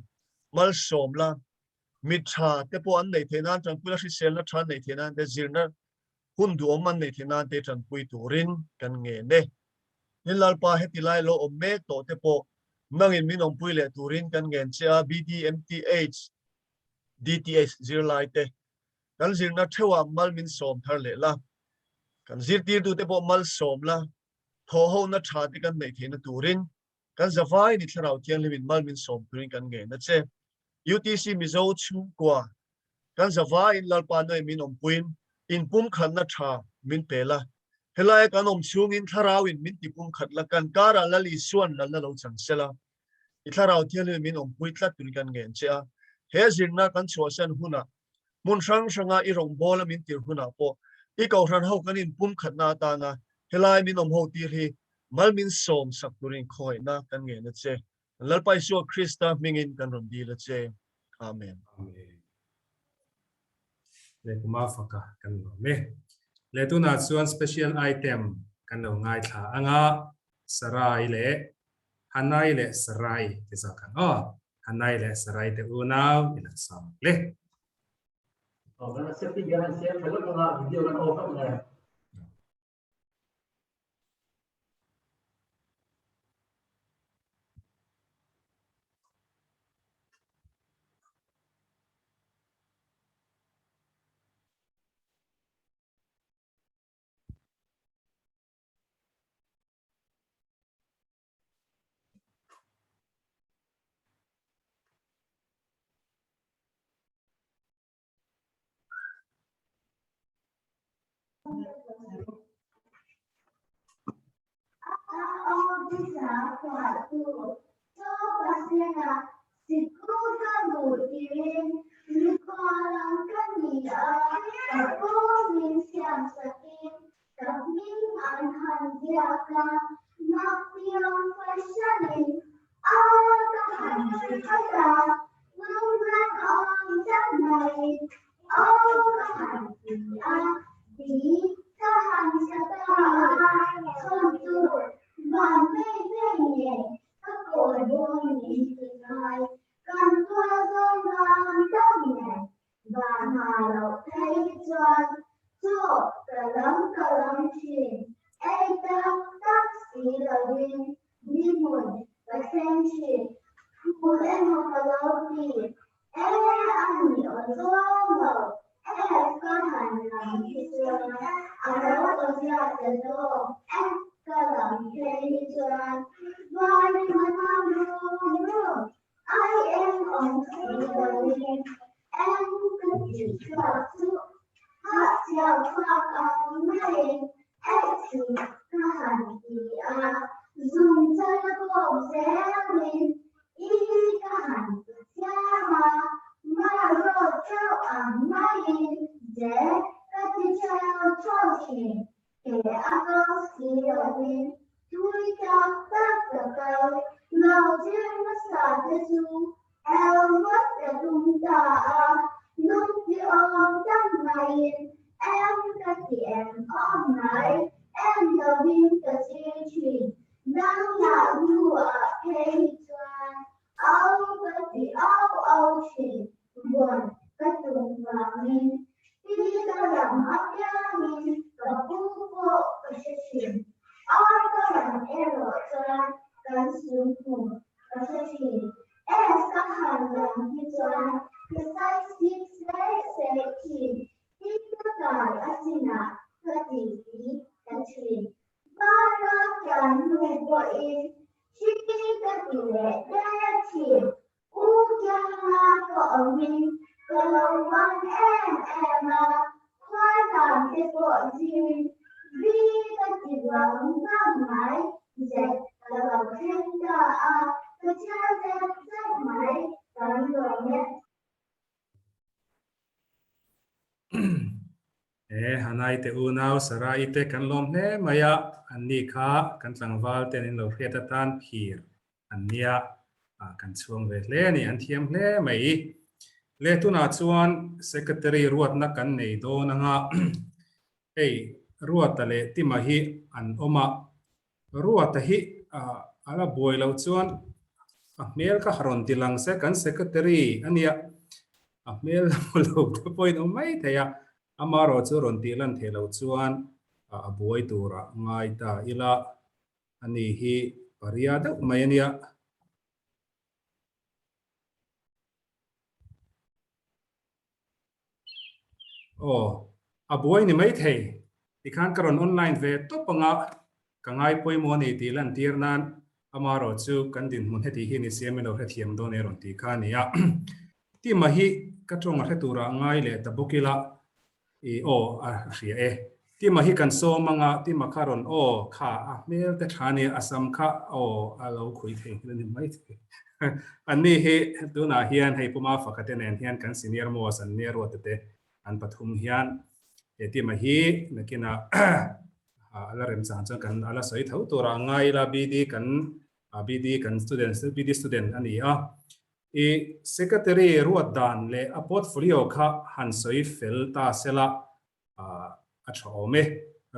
malsawm la, mit tha te pawh an neih theih nan tanpui la, hriselna tha an neih theih nan te, zirna hun duhawm an neih theih nan te tanpui turin kan ngen e. Tin Lalpa heti lai lo awm mek tawh te pawh nangin min awmpui leh turin kan ngen che a, BDMTH, DTH zirlai te kan zirna theuhah mal min sawm thar leh la, kan zirtirtute pawh malsawm la, thawhhona tha te kan neih theihna turin kan zavai ni Thlarau Thianghlimin mal min sawm turin kan ngen a che. UTC Mizo chhungkua kan zavaiin Lalpa Noe min awmpuiin inpumkhatna tha min pe la. Helaia kan awm chhungin Thlarauin min tipumkhat la, kan karah Lal Isuan lalna lo chang sela. I Thlarau Thianghlimin min awmpui tlat turin kan ngen che a. He zirna kan chhuahsan hunah Hmun hrang hranga i rawngbawla min tir hunah pawh i kohhran ho kan inpumkhatna atana helai min awm ho tir hi mal min sawm sak turin khawngaihna kan ngen a che. Kan Lalpa Isua Krista hmingin kan rawn dil a che. Amen. Amen. Le kuma faka kan lawm e. Le tunah chuan special item kan lo ngaithla anga Sarai leh Hanai leh Sarai ti zawk ang aw. Hanai leh Sarai te unau i lo sawm le. Aw kan setting hian an siam tha lawk anga video kan off lawk nge. Ka hming an han ziak a, Makpiang fahranin a ka han ti phawt a, lungran awm zat mai aw ka han ti a, ti ka han sa ta a, chhawn tur van vei vei nen ka kawl dawn min ti ngai, kan tual zawn vang tak nen Van ha loh phei chuan chaw ka lam ka lam thin, ei tak tak si lovin ni hmun ka thleng thin, phul emaw ka lo ti, e a ni aw zawng lo, F ka han lam hi chuan a lo ta zawk e ka lam phei hi chuan Vai ma nam rum rum ai eng awm si loin eng ka ti chhuak chu hah chhiau chhuak ang maiin eh chu ka han ti a, zung chal a kawk zelin i ka han ti chiam a, mar rawt chauh ang maiin ze ka ti chheu chheu thin. Ke a kal si loin thui tak tak ka kal, lo zir hmasa te chu el ngawt ka tum ta a, lung ti awm tak maiin em ka ti em awm mai, em lovin ka zir thin, dang lah hnuah phei hi chuan au ka ti au au thin, Buan ka tum vangin pi ka lam apiangin ka pu pawh ka hre thin. Ar ka lam erawh chuan kan sum hmu ka hre thin. S ka han lam hi chuan ka sai sik serh serh thin. Pi ka kai a chinah ka ti ti ta thin. Bara tlan hnu pawhin hri ka ti leh der thin. U Kianga ka awmin ka lo man em em a, khuai dan te pawh zirin vi ka ti vang vang mai, zet ka lo thleng ta a, ka chhiar zet zet mai, kan lawm e. He Hanai te unau Sarai te kan lawm hle mai a, anni kha kan tlangval ten in lo hriat atan phir an nia, kan chhuang ve hle a ni, an thiam hle mai. Le tunah chuan Secretary ruatna kan nei dawn anga hei Ruata leh Tima hi an awm a, Ruata hi a la buai loh chuan a hmel kha rawn ti lang se kan Secretary a nia, a hmel la hmu lo te pawhin awm mai thei a, amarawh chu rawn tih lan theih loh chuan a buai turah ngai ta ila a ni hi paria deuh mai a nia. Aw, a buai ni maithei. Tikhan ka rawn online ve tawp anga ka ngai pawimawh a ni tih lantir nan amarawh chu kan dinhmun heti hi ni siam ilo hrethiam dawn e rawn tih kha a ni a. Tima hi ka tawng a hre turah ngai leh ta bawk ila i aw a hria e. Tima hi kan sawm anga Tima kha rawn aw kha a hmel te tha nia a sam kha aw a lo khui thei nghil a ni maithei. Anni hi tunah hian hei Puma Fakate nen hian kan senior most an nia ruat te an pathum hian he Tima hi nakinah a la remchang chuan kan a la sawi tho turah ngai ila BD kan BD kan student BD student a ni a. I secretary ruat dan leh a portfolio kha han sawi fel ta sela a tha awm e.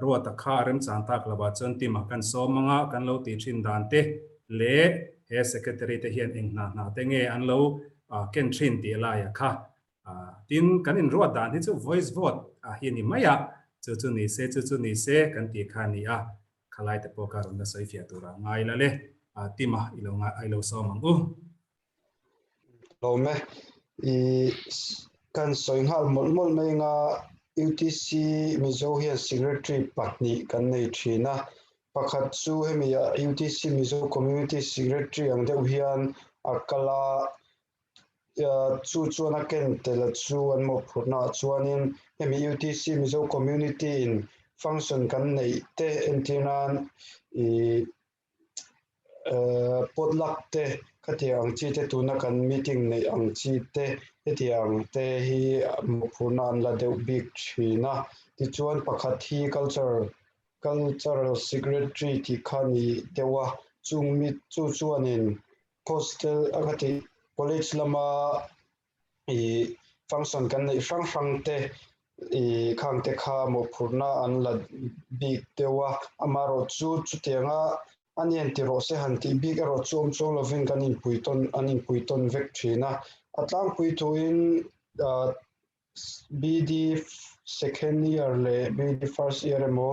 Ruata kha a remchang tak lovah chuan team ah kan sawm anga kan lo tih thin dan te leh he secretary te hian eng hna hna te nge an lo ken thin tih laia kha tin kan inruat dan hi chu voice vote hi a ni mai a, chu chu ni se chu chu ni se kan tih kha a ni a, khalai te pawh kha rawn la sawi fiah turah ngai la le team ah i lo sawm ang u. Lawm e. I kan sawi nghal mawlh mawlh mai anga UTC Mizo hian Secretary pahnih kan nei thin a. Pakhat chu hemi ah UTC Mizo Community Secretary ang deuh hian a kal a, chu chuan a ken tel a chu an mawhphurhna ah chuanin hemi UTC Mizo Community in function kan neih te entir nan i Potluck te khatiang ang chi te tuna kan meeting neih ang chi te hetiang te hi mawhphurhna an la deuh bik thin a. Tichuan pakhat hi culture cultural secretary tih kha ni deuh a, chung mi chu chuanin hostel a khati college lama ih function kan neih hrang hrang te ih khang te kha mawhphurhna an la bik deuh a, amaherawh chu chutianga a nen ti rawh se han tih bik erawh chu awm chuang lovin kan inpui tawn an inpui tawn vek thin a, a tlangpui thuin ah BD second year leh BD first year emaw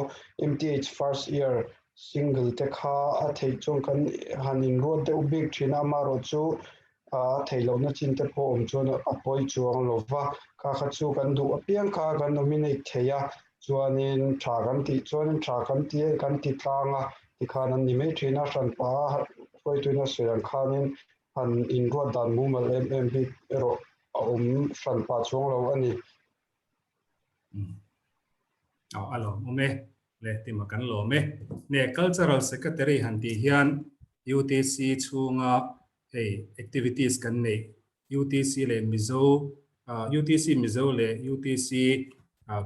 MTH first year single te kha a theih chuan kan han inruat deuh bik thin a, amaherawh chu a theih lohna chin te pawh awm chuan a pawi chuang lo va, kha kha chu kan duh apiang kha kan nominate thei a. Chuanin tha kan tih chuanin tha kan ti a, kan ti tlang a, tikhan an ni mai thin a, hranpa hruaituin a sawi ang khanin han inruat dan mumal em em bik erawh a awm hranpa chuang lo a ni. Aw a lawm awm e, le tima kan lawm e. Ne Cultural Secretary han tih hian UTC chhunga hei activities kan neih UTC leh Mizo UTC Mizo leh UTC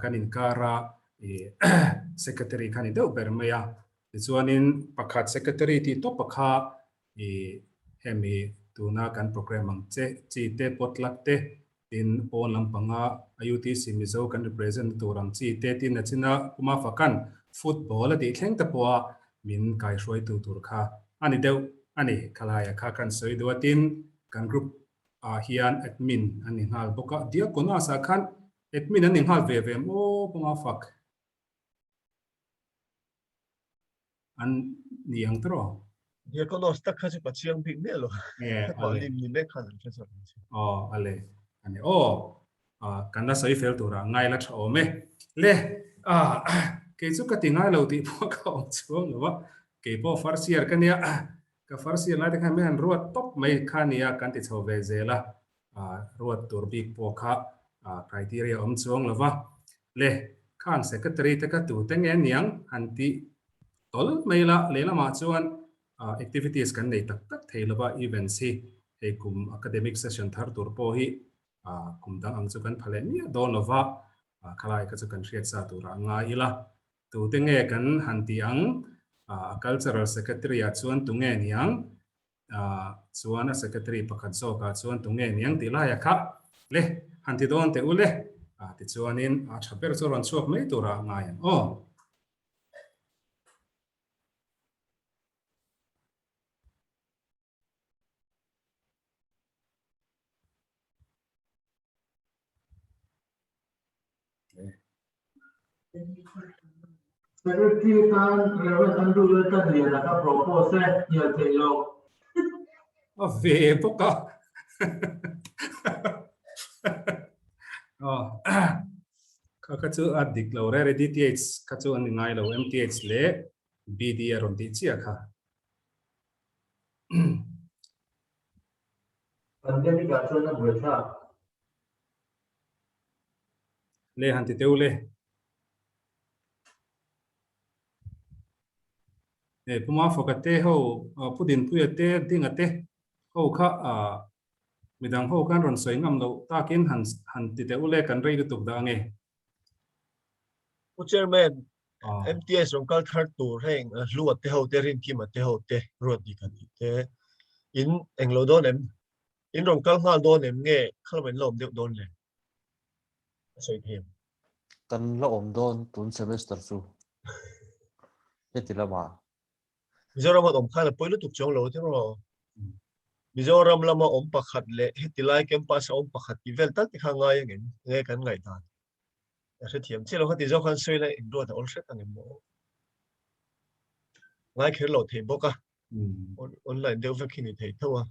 kan inkara Secretary kha ni deuh ber mai a. Tichuanin pakhat Secretary tih tawp kha hemi tuna kan program ang che chi te potluck te Tin, pawn lampanga UTC Mizo kan represent na tur ang chi te tin a china Puma Fakan football a tih thleng te pawha min kaihruaitu tur kha a ni deuh a ni. Khalaia kha kan sawi duh a, tin kan group ah hian admin a ni nghal bawk a, Diakonas ah khan admin an ni nghal ve ve maw Puma Fak? An ni ang tawh. Diakonos tak kha chu ka chiang bik miah lo. Mahni ni mek khan an hre zawk ang che. Aw, a le. A ni. Aw, kan la sawi fel turah ngai la tha awm e. Le, kei chu ka ti ngai lo tih pawh ka awm chuang lo a. Kei pawh farsiar ka nia. Ka farsiar lai te khan min han ruat tawp mai kha nia kan ti chho ve zel a. Ruat tur bik pawh kha criteria awm chuang lo va. Le, khang secretary te ka tute nge niang han ti tawl mai la, lehlamah chuan activities kan nei tak tak thei lo va, events hi hei kum academic session thar tur pawh hi kum dang ang chu kan pha leh miah dawn lo va, khalai kha chu kan hriat sa turah ngai ila. Tute nge kan han ti ang, a cultural secretary ah chuan tunge niang? Chuan a secretary pakhat zawkah chuan tunge niang tih laia kha le han ti dawn teh u le tichuanin a tha ber chu rawn chhuak mai turah ngai ang aw. Secretary tan Rev. Andrew Laltanliana ka propose e, hnial theih loh. A ve bawk a. Kha kha chu a dik lo rere DTH kha chu an ni ngai lo MTH leh BD a rawn tih chiah kha. Pandemic ah chuan a buaithlak. Le han ti teu le. E Puma Faka te ho, Pu Dinpuia te, Dinga te ho kha midang ho khan rawn sawi ngam loh takin han han ti teu le kan rei lutuk dah ange. Pu Chairman, MTS rawn kal thar tur heng Hlua te ho te, Rinkima te ho te, Ruatdika tih te in englo dawn em? In rawn kal nghal dawn em nge khalama in la awm deuh dawn le? A sawi thei em? Kan la awm dawn tun semester chu heti lamah. Mizoram an awm khan a pawi lutuk chuang lo te maw? Mizoram lama awm pakhat leh heti lai campus a awm pakhat tih vel tal te kha ngai angem? Nge kan ngaihdan? A hrethiam chiah lo kha ti zawk khan sawi la inruat a awl hret angem maw? Ngai kher lo thei bawk a. Online deuh vek hi ni thei tho a.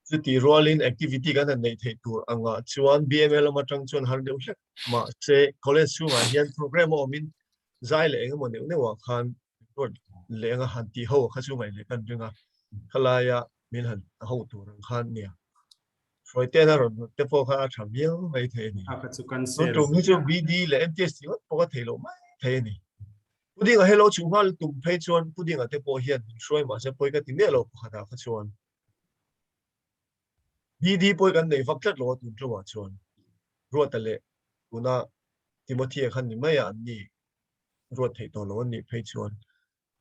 Chutih rualin activity kan han neih theih tur angah chuan BMA lam atang chuan har deuh hlek mahse college chhungah hian program a awmin zai leh engemaw neuh neuhah khan report leh anga han tih ho kha chu ngaih leh kan ring a, khalaia min han ho tur ang khan nia. Hruaiten a rawn rawt te pawh kha a tha viau mai thei a ni. Tun tum hi chu BD leh MTS tih ngawt pawh ka thei loh mai thei a ni. Pudinga hello chhung nghal tum phei chuan Pudinga te pawh hian min hruai mahse pawi ka ti miah lo pakhatah kha chuan BD pawi kan nei vak tlat lo a tun tlawmah chuan Ruata leh tuna Timothy-a khan ni mai a an ni ruat theih tawh lo an nih phei chuan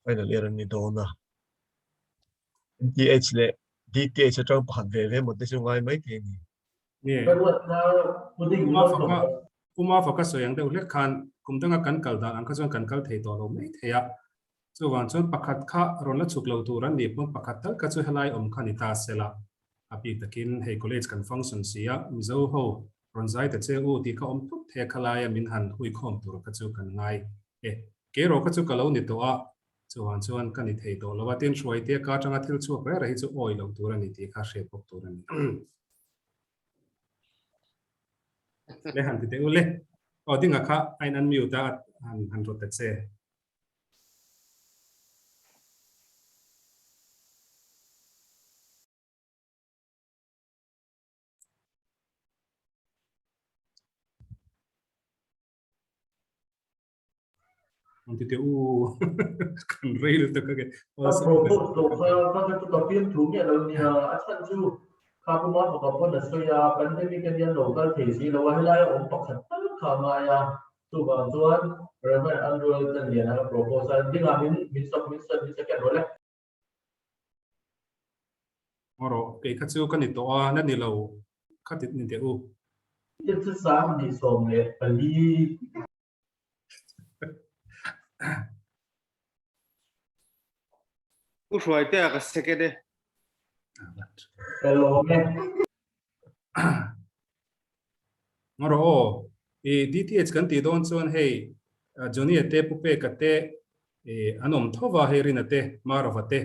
final year an ni dawn a. MTH leh DTH atang pakhat ve ve maw te chu ngai mai thei a ni. Nge? Puma faka sawi ang deuh hlek khan kum danga kan kal dan ang kha chuan kan kal thei tawh lo mai thei a. Chuvang chuan pakhat kha rawn la chhuk lo tur an nih pawn pakhat tal kha chu helai awm kha ni ta sela. A bik takin hei college kan function si a, Mizo ho rawn zai ta che u tih kha awm thut thei a khalaia min han huikhawm tur kha chu kan ngai e. Keiraw kha chu ka lo ni tawh a, chuvang chuan ka ni thei tawh lo a, tin Hruaitea ka atanga thil chhuak reng reng hi chu awi loh tur a ni tih kha hriat bawk tur a ni. Le han ti teh u le. Aw dinga kha a in unmute a han han rawt ta che. An ti teh u kan rei lutuk a ke. Ka propose lo kha ka ka chu ka pian thu miah lo nia a chhan chu kha puma fapa pawn a sawi a pandemic a nia lo kal thei si lo a helai a awm pakhat tal kha a ngai a chuvang chuan Reverend Andrew Lalchanliana ka propose a dingah min min sawk min sawi min second rawh le. Ngaw rawh, kei kha chu ka ni tawh a, na ni lo kha ti ni teh u. Thil chu 24. U Hruaitea ka second e. Ka lawm e. Ngaw rawh aw, i DTH kan tih dawn chuan hei Johnny-a te, Pu Peka te an awm tho va, hei Rina te, Marova te,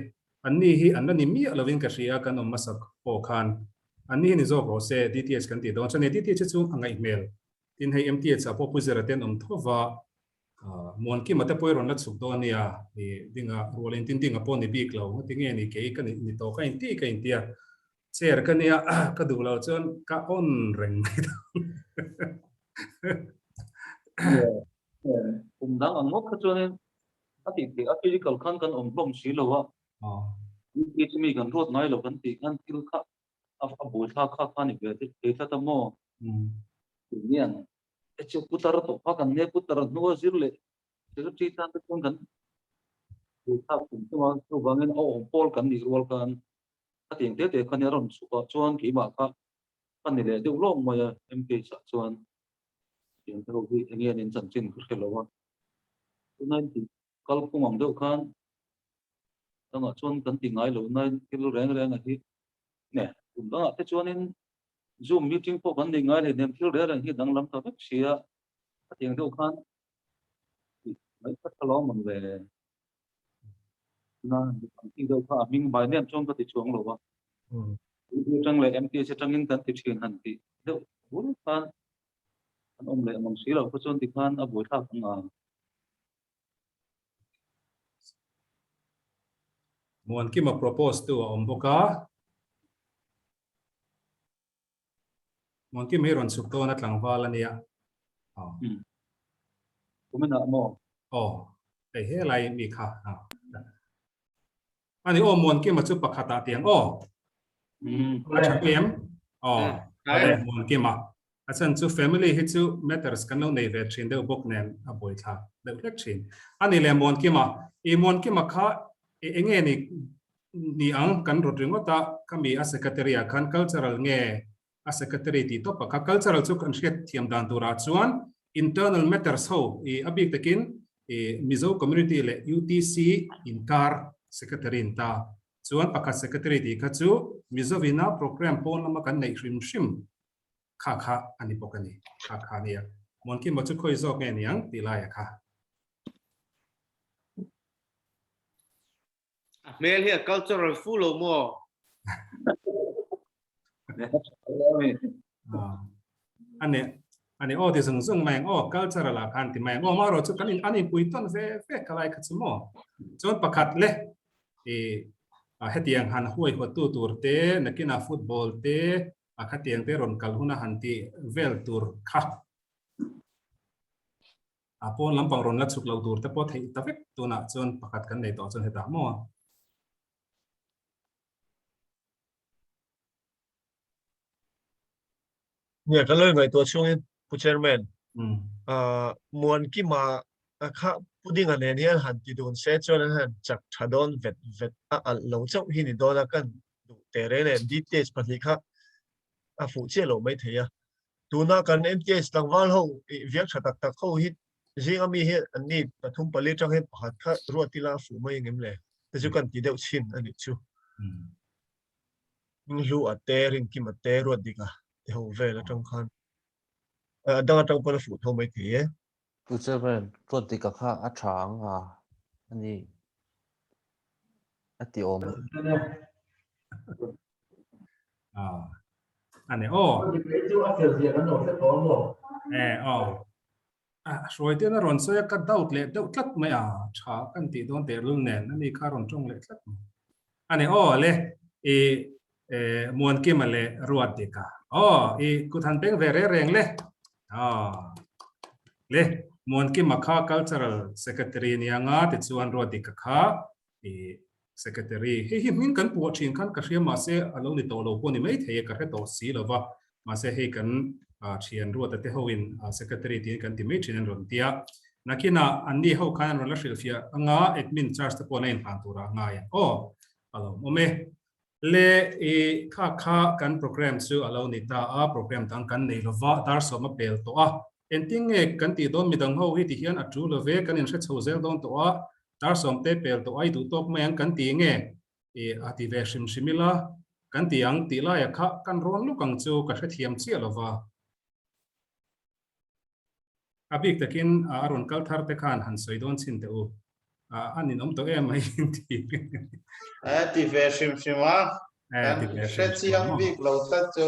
anni hi an la ni miah lovin ka hria kan awm hmasak pawh khan. Anni hi ni zawk rawh se DTH kan tih dawn chuan hei DTH hi chu a ngaih hmel. Tin hei MTH ah pawh Pu Zira te an awm tho va, Muankima te pawh i rawn la chhuk dawn nia, i dinga rualin tin dinga pawh ni bik lo, ngati nge ni kei ka ni tawh ka inti ka intia. Chair ka nia ka duh lo chuan ka on reng mai dawn. Kum dang ang ngawt kha chuanin a tih theih a physical khan kan awm hlawm si lo a. Mi chu mi kan ruat ngai lo kan tih khan thil kha a buaithlak kha kha ni ve thei tlat a maw. Tunian e chu putar tawh kha kan nia putar hnua zir leh secretary tan te chuan kan buaithlak kum tum a chuvangin a awm pawl kan nih rual khan a tiang te te khan a rawn chhuk a chuan keimah kha ka ni leh deuh lawk mai a MPH ah chuan tiang te ho hi eng nge an in chanchin ka hre lo a tuna in tih kal phung ang deuh khan dangah chuan kan ti ngai lo na thil reng reng a hi ne kum dangah te chuanin zoom meeting pawh kan nei ngai hleinem thil reng reng hi danglam ta vek sia a tiang deuh khan mai kha tha lawm ang le. Na an tih deuh kha a hming by name chuan ka ti chuang lo a. UP atang leh MTS atangin kan ti thin han tih deuh bul khan an awm leh mang si lo kha chuan tikhan a buaithlak ang a. Muankima propose tu a awm bawk a. Muankima hi rawn chhuk dawn a tlangval a nia. Aw. Kuminah maw? Aw. Hei helai mi kha. Ani aw Muankima chu pakhatah tiang aw. A tha em? Aw. Muankima. A chhan chu family hi chu matters kan lo nei ve thin deuh bawk nen a buaithlak deuh hlek thin. Ani le Muankima. I Muankima kha enge ni ni ang kan rawt ringawt a, khami a secretary ah khan cultural nge a secretary tih tawp ah kha cultural chu kan hriat thiam dan turah chuan internal matters ho i a bik takin i Mizo community leh UTC inkar secretary in ta chuan pakhat secretary tih kha chu Mizovina program pawn lama kan neih hrim hrim kha kha a ni bawk a ni kha kha a nia. Muankima chu khawi zawk nge niang tih laiah kha. A hmel hi a cultural fu lo maw? Ane ane aw ti zung zung mai ang aw cultural ah khan ti mai ang aw ma ro chu kan in an in pui tawn ve ve ka lai kha chu maw chuan pakhat le i a hetiang han huai huat tu tur te nakina football te a khatiang te rawn kal huna han ti vel tur kha A pawn lampang rawn la chhuk lo tur te pawh theih ta vek tunah chuan pakhat kan nei tawh chuan hetah maw? Nia, kan lo ingaihtuah chhungin Pu Chairman, Muankima kha Pu Dinga nen hian han ti dun se chuan an han chak tha dawn vet vet a alh lo chauh hi ni dawn a, kan duh teh reng nen details pahnih kha a fuh chiah loh mai thei a. Tuna kan MTH tlangval ho i viak tha tak tak ho hi zinga mi hi an ni pathum pali atang hian pakhat kha ruat ila a fuh mai engem le? Te chu kan ti deuh chhin a nih chu. Hminghlu a te, Rinkim a te, Ruatdika te ho vel atang khan a dang atang pawn a fuh tho mai thei e. Pu Chairman, Ruatdika kha a tha ang a a ni a ti awm. A ni aw. Chu a fel zia kan lo hre tawh maw? E aw. Hruaite'n a rawn sawi a, ka doubt leh deuh tlat mai a, tha kan tih dawn tehlul nen ani kha a rawn tawng leh tlat mai. A ni aw le, i Muankima leh Ruatdika. Aw, i kut han peng ve reng reng le. Aw, le Muankima kha Cultural Secretary nia nga tichuan Ruatdika kha i Secretary. Hei hi hming kan puah thin khan ka hria mahse a lo ni tawh lo pawh ni mai thei e, ka hre tawh si lo va. Mahse hei kan thian Ruata te hoin Secretary tiin kan ti mai thin an rawn ti a. Nakinah anni ho khan an rawn la hrilhfiah anga admin charge te pawh an la inhlan turah a ngai ang. Aw, a lo awm e. Le i kha kha kan program chu a lo ni ta a, program dang kan nei lo va, dar sawm a pel tawh a. Engtin nge kan tih dawn midang ho hi ti hian a tul lo ve, kan inhre chho zel dawn tawh a, dar sawm te pel tawh a i duh tawk mai ang kan ti nge i a ti ve hrim hrim ila, kan ti ang tih laia kha kan rawn luk ang chu ka hrethiam chiah lo va. A bik takin a rawn kal thar te khan han sawi dawn chhin teh u. A ninawm tawh em mai in ti. E ti ve hrim hrim a. Kan hre chiang bik lo tlat chu.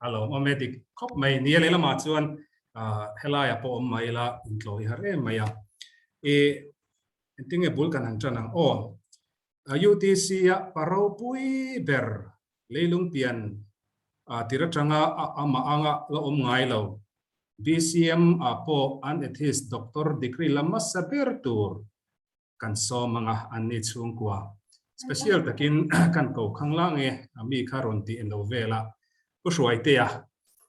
A lawmawm e dik khawp mai. Nia lehlamah chuan helaia pawh awm mai ila intlawh hi har em mai a. I engtinge bul kan han tan ang aw. UTC a pa ropui ber leilung pian tir atanga amah anga la awm ngai lo. BCM ah pawh an atheist doctor degree la hmasa ber tur kan sawm anga an ni chhungkua. Special takin kan ko khang la nge a mi kha rawn tih en lo vel a. Pu Hruaitea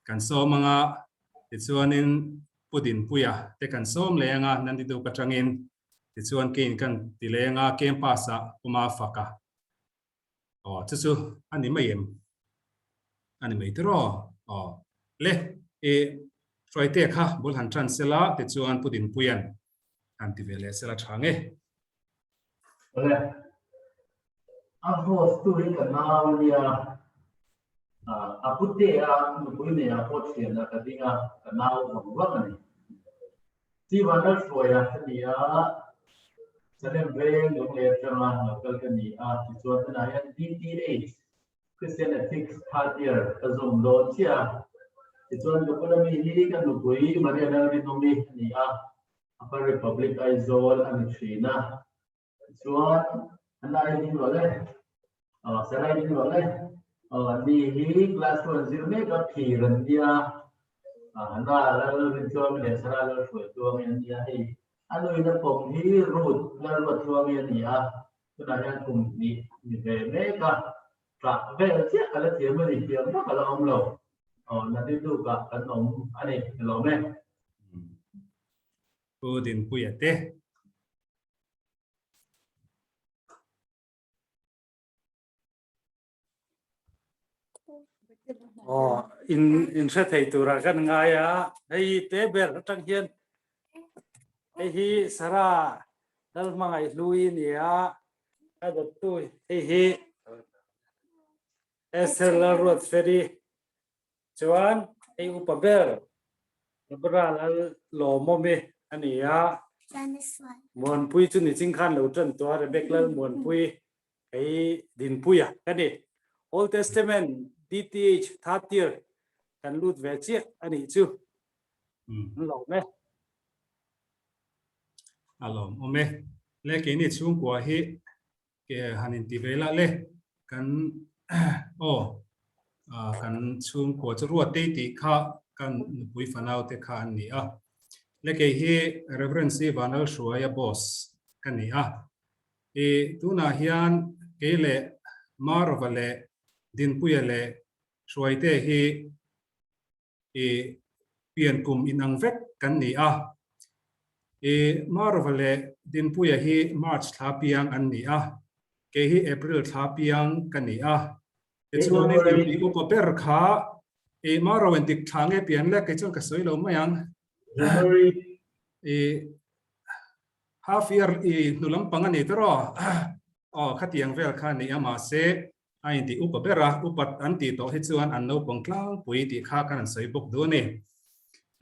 kan sawm anga tichuanin Pu Dinpuia te kan sawm leh anga Nandiduk atangin Tichuan kein kan ti leng a, campus ah puma fak a. Aw, chu chu a ni mai em? A ni mai tiraw? Aw, le, i Hruaite kha bul han tan sela, tichuan Pu Dinpuia'n han ti ve leh sela tha nge? Awle, a host tu hi ka nau a nia, a putea nupui neia pawh thianah ka ding a, ka nau vang vang a ni. Sivan Lalhruaia ka ni a, Salem veng Lunglei atanga lo kal ka ni a, tichuan tunah hian DTH, Christian Ethics third year ka zawm dawn chiah a, tichuan ka bula mi hi ka nupui Maria Lalrinawmi a ni a, Upper Republic Aizawl a ni thin a. Chuan an ai ding lo le, Sarai ding lo le, ni hi class 2 an zir mek a, phir an nia, Hana lal Rintluangi leh Sarah lal Hruaitluangi an nia hei. A nuin a pawm hi Ruth lal Ruattluangi a ni a, tunah hian kum hnih ni ve mek a, tah vel chiah ka la thiam a ni, thiam vak a la awm lo. Aw, Nadiduka kan awm a ni, ka lawm e. Pu Dinpuia te. Aw, in in hre thei tura kan ngai a, hei te ber atang hian hei hi Sarah Lalhmangaih Hlui ni a, a dawttu hei hi Esther Lalruatfeli Chuan hei upa ber Deborah Lal Lawmawmi a ni a, Muanpui chu niching khan lo tan tawh a, Rebek Lal Muanpui hei Dinpuia ka ni. Old Testament DTH third year kan lut ve chiah a nih chu. An lawm e. A lawmawm e. Le keini chhungkua hi Ke han inti ve lah le, kan aw kan chhungkua chu Ruatei tih kha kan nupui fanau te kha an ni a. Le kei hi Reverend C Vanlalhruaia boss ka ni a. I tunah hian kei leh Marova leh Dinpuia leh Hruaite hi I pian kum inang vek kan ni a. I Marova leh Dinpuia hi March thla piang an ni a, kei hi April thla piang ka ni a. Tichuan i inti upa ber kha i Maro in dik thla nge pian le kei chuan ka sawi lo mai ang. I half year i hnu lampang a ni tawh aw khatiang vel kha a ni a mahse A intih upa ber a, upat an tih tawh hi chuan an naupang tlangpui tih kha kan han sawi bawk duh a ni.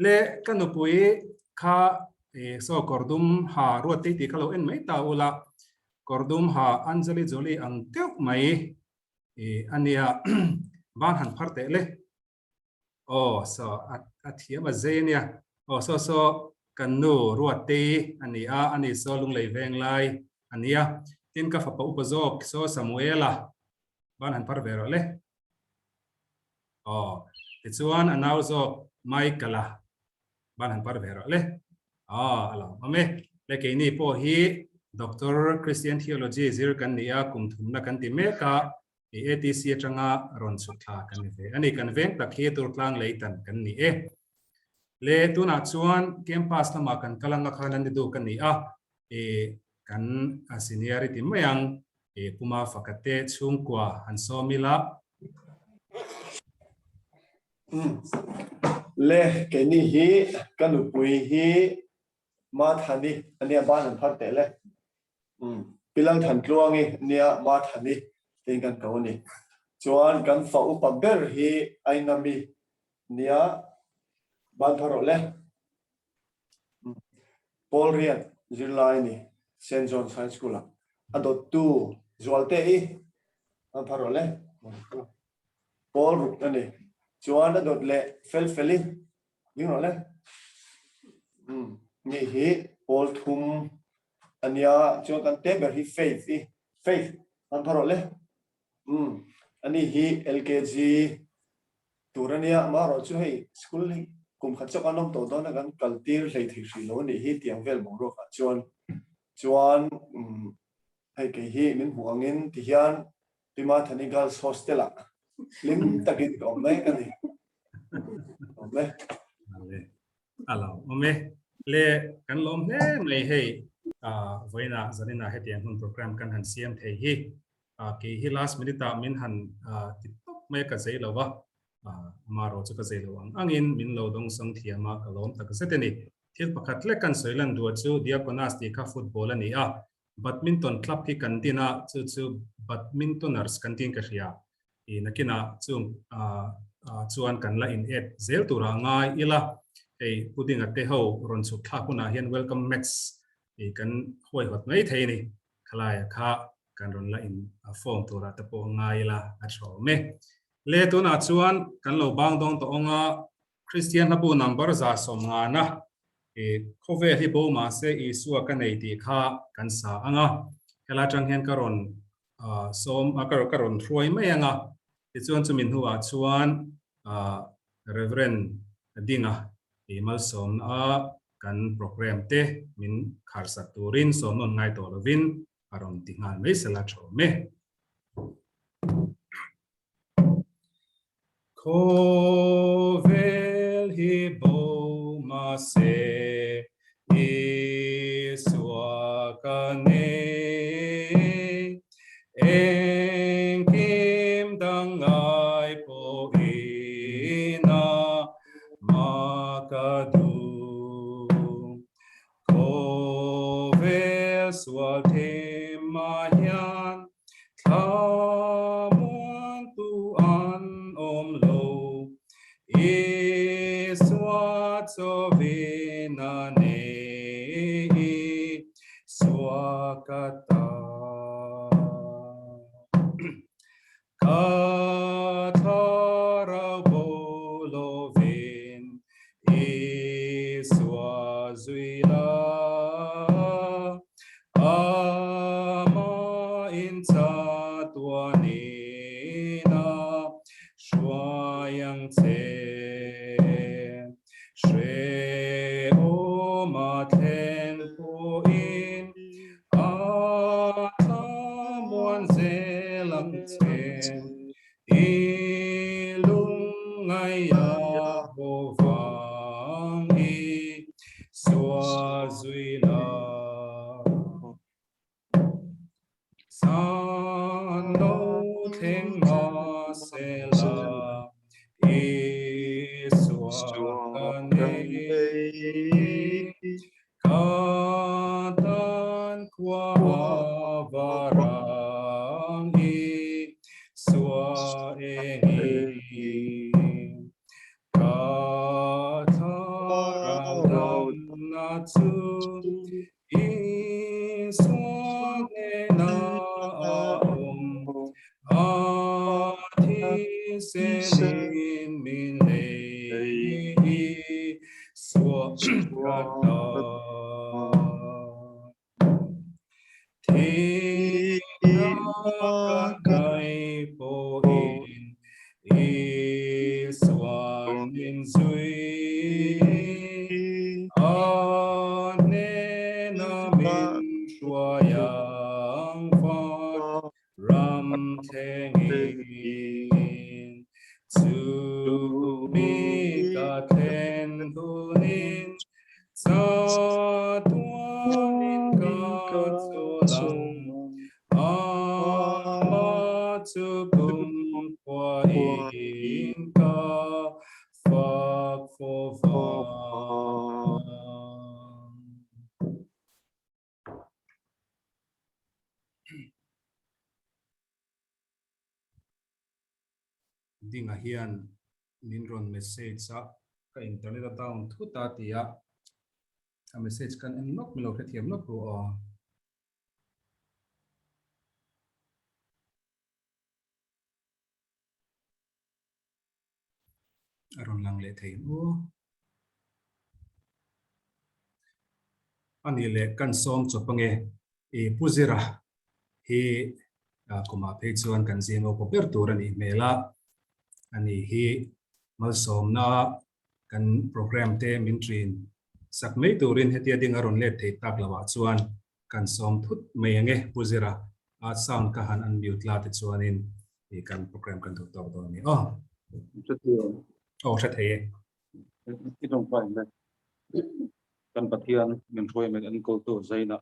Le ka nupui kha saw kawrdum ha ruat tei tih kha lo en mai ta ula, kawrdum ha Anjali Jolie ang deuh mai a nia, ban han phar teh le. Aw saw a thiam a zei ania. Aw saw saw kan nu Ruattei a ni a, ani saw Lunglei veng lai a nia. Tin ka fapa upa zawk saw Samuela ban han par ve rawh le. Aw tichuan a nau zawk Michael-a ban han par ve rawh le. Aw a lo awm e. Le keini pawh hi Doctor Christian Theology zir kan ni a, kum thumna kan ti mek a, I ATC atanga rawn chhuk thla kan ni ve a ni. Kan veng tak hi Turtlang lei tan kan ni e. Le tunah chuan campus lamah kan kal anga khan an ni duk a ni a, i kan seniority mai ang i Puma Fakate chhungkua han sawm ila. Le keini hi ka nupui hi Mathani ania ban an phar teh le. Pi Lalthantluangi nia Mathani tiin kan ko a ni. Chuan kan fa upa ber hi Ainami nia ban phar rawh le. Paul Riat zirlai a ni Saint John's High School ah. A dawttu Zualte i ban phar rawh le. Paul ruk a ni. Chuan a dawt leh Felfeli Ding rawh le. Umm ni hi pawl thum ania chuan kan te ber hi Faith i Faith an pha rawh le. Umm ani hi LKG tur ania amaherawh chu hei school hi kum khat chawk an awm tawh dawn a kan kal tir hlei thei hrih lo anih hi tiang vel boruak ah chuan chuan umm hei kei hi min hmuh angin tihian Pi Mathani Girls Hostel ah hlim takin ka awm mek a ni. Awm e. A lo awm e. Le kan lawm hle mai hei vawiinah zaninah hetiang hun program kan han siam thei hi. Kei hi last minute ah min han ti tawp mai a ka zei lo va. Amarawh chu ka zei lo ang angin min lo dawngsawng thiam a ka lawm tak zet a ni. Thil pakhat lek kan sawi lan duah chu Diakonas tih kha football a ni a. Badminton club hi kan din a, chu chu Badmintoners kan tiin ka hria. I nakinah chung chuan kan la in add zel turah ngai ila, hei Pudinga te ho rawn chhuk thlak hunah hian welcome match i kan huaihawt mai thei a ni. Khalaia kha kan rawn la in form turah te pawh ngai ila a tha awm e. Le tunah chuan kan lo bang dawng tawh awng a, Kristian hlabu number 150 na i khawvel hi bo mahse Isua ka nei tih kha kan sa ang a, helai atang hian ka rawn sawm a ka rawn hruai mai ang a, tichuan chumi hnuah chuan Reverend Dinga i malsawmna a kan program te min kharsak turin sawmnawn ngai tawh lovin a rawn ti nghal mai sela tha awm e. Khawvel hi bo mahse Isua ka nei, engkim dang ngai pawhin a mah ka duh. Khawvel sual thim ah hian thlamuantu an awm lo, Isua chawin a nei Isua ka ta. Ka thlarau bo lovin Isua zui la, Ama in chatuanin a hruai ang che. Hrehawm a thlen pawhin a thlamuan zel ang che. I lungngaih a haw vang i sual zui la. San lo thleng mahsela Isua ka nei, ka tan khua a varang Isua engi. Ka thlarau damna chu Isua hnena a awm, a thisenin min lei. ka tan. Thihna ka kai pawhin Isuan min zui a hnena min hruai ang fat ram thlengin chu mi ka thlen hunin Chatuanin ka chawl ang, Ama chu kumkhuain ka fak fo vang. Dinga hian min rawn message a, ka internet a down thut a ti a, a message kan en lawk milo hrethiam lawk ru aw. A rawn lang leh thei u. A nih leh kan sawm chawp ange i Pu Zira hi kumah phei chuan kan zing upa ber tur a nih hmel a, a ni hi malsawmna kan program te min ṭin sak mai turin hetia ding a rawn let thei tak loh ah chuan kan sawm thut mai ange Pu Zira a sound ka han unmute la te chuanin i kan program kan duh tawk dawn a ni aw. Aw hre thei e. I tawngpai ang le. Kan Pathian min hruai min enkawltu Zaina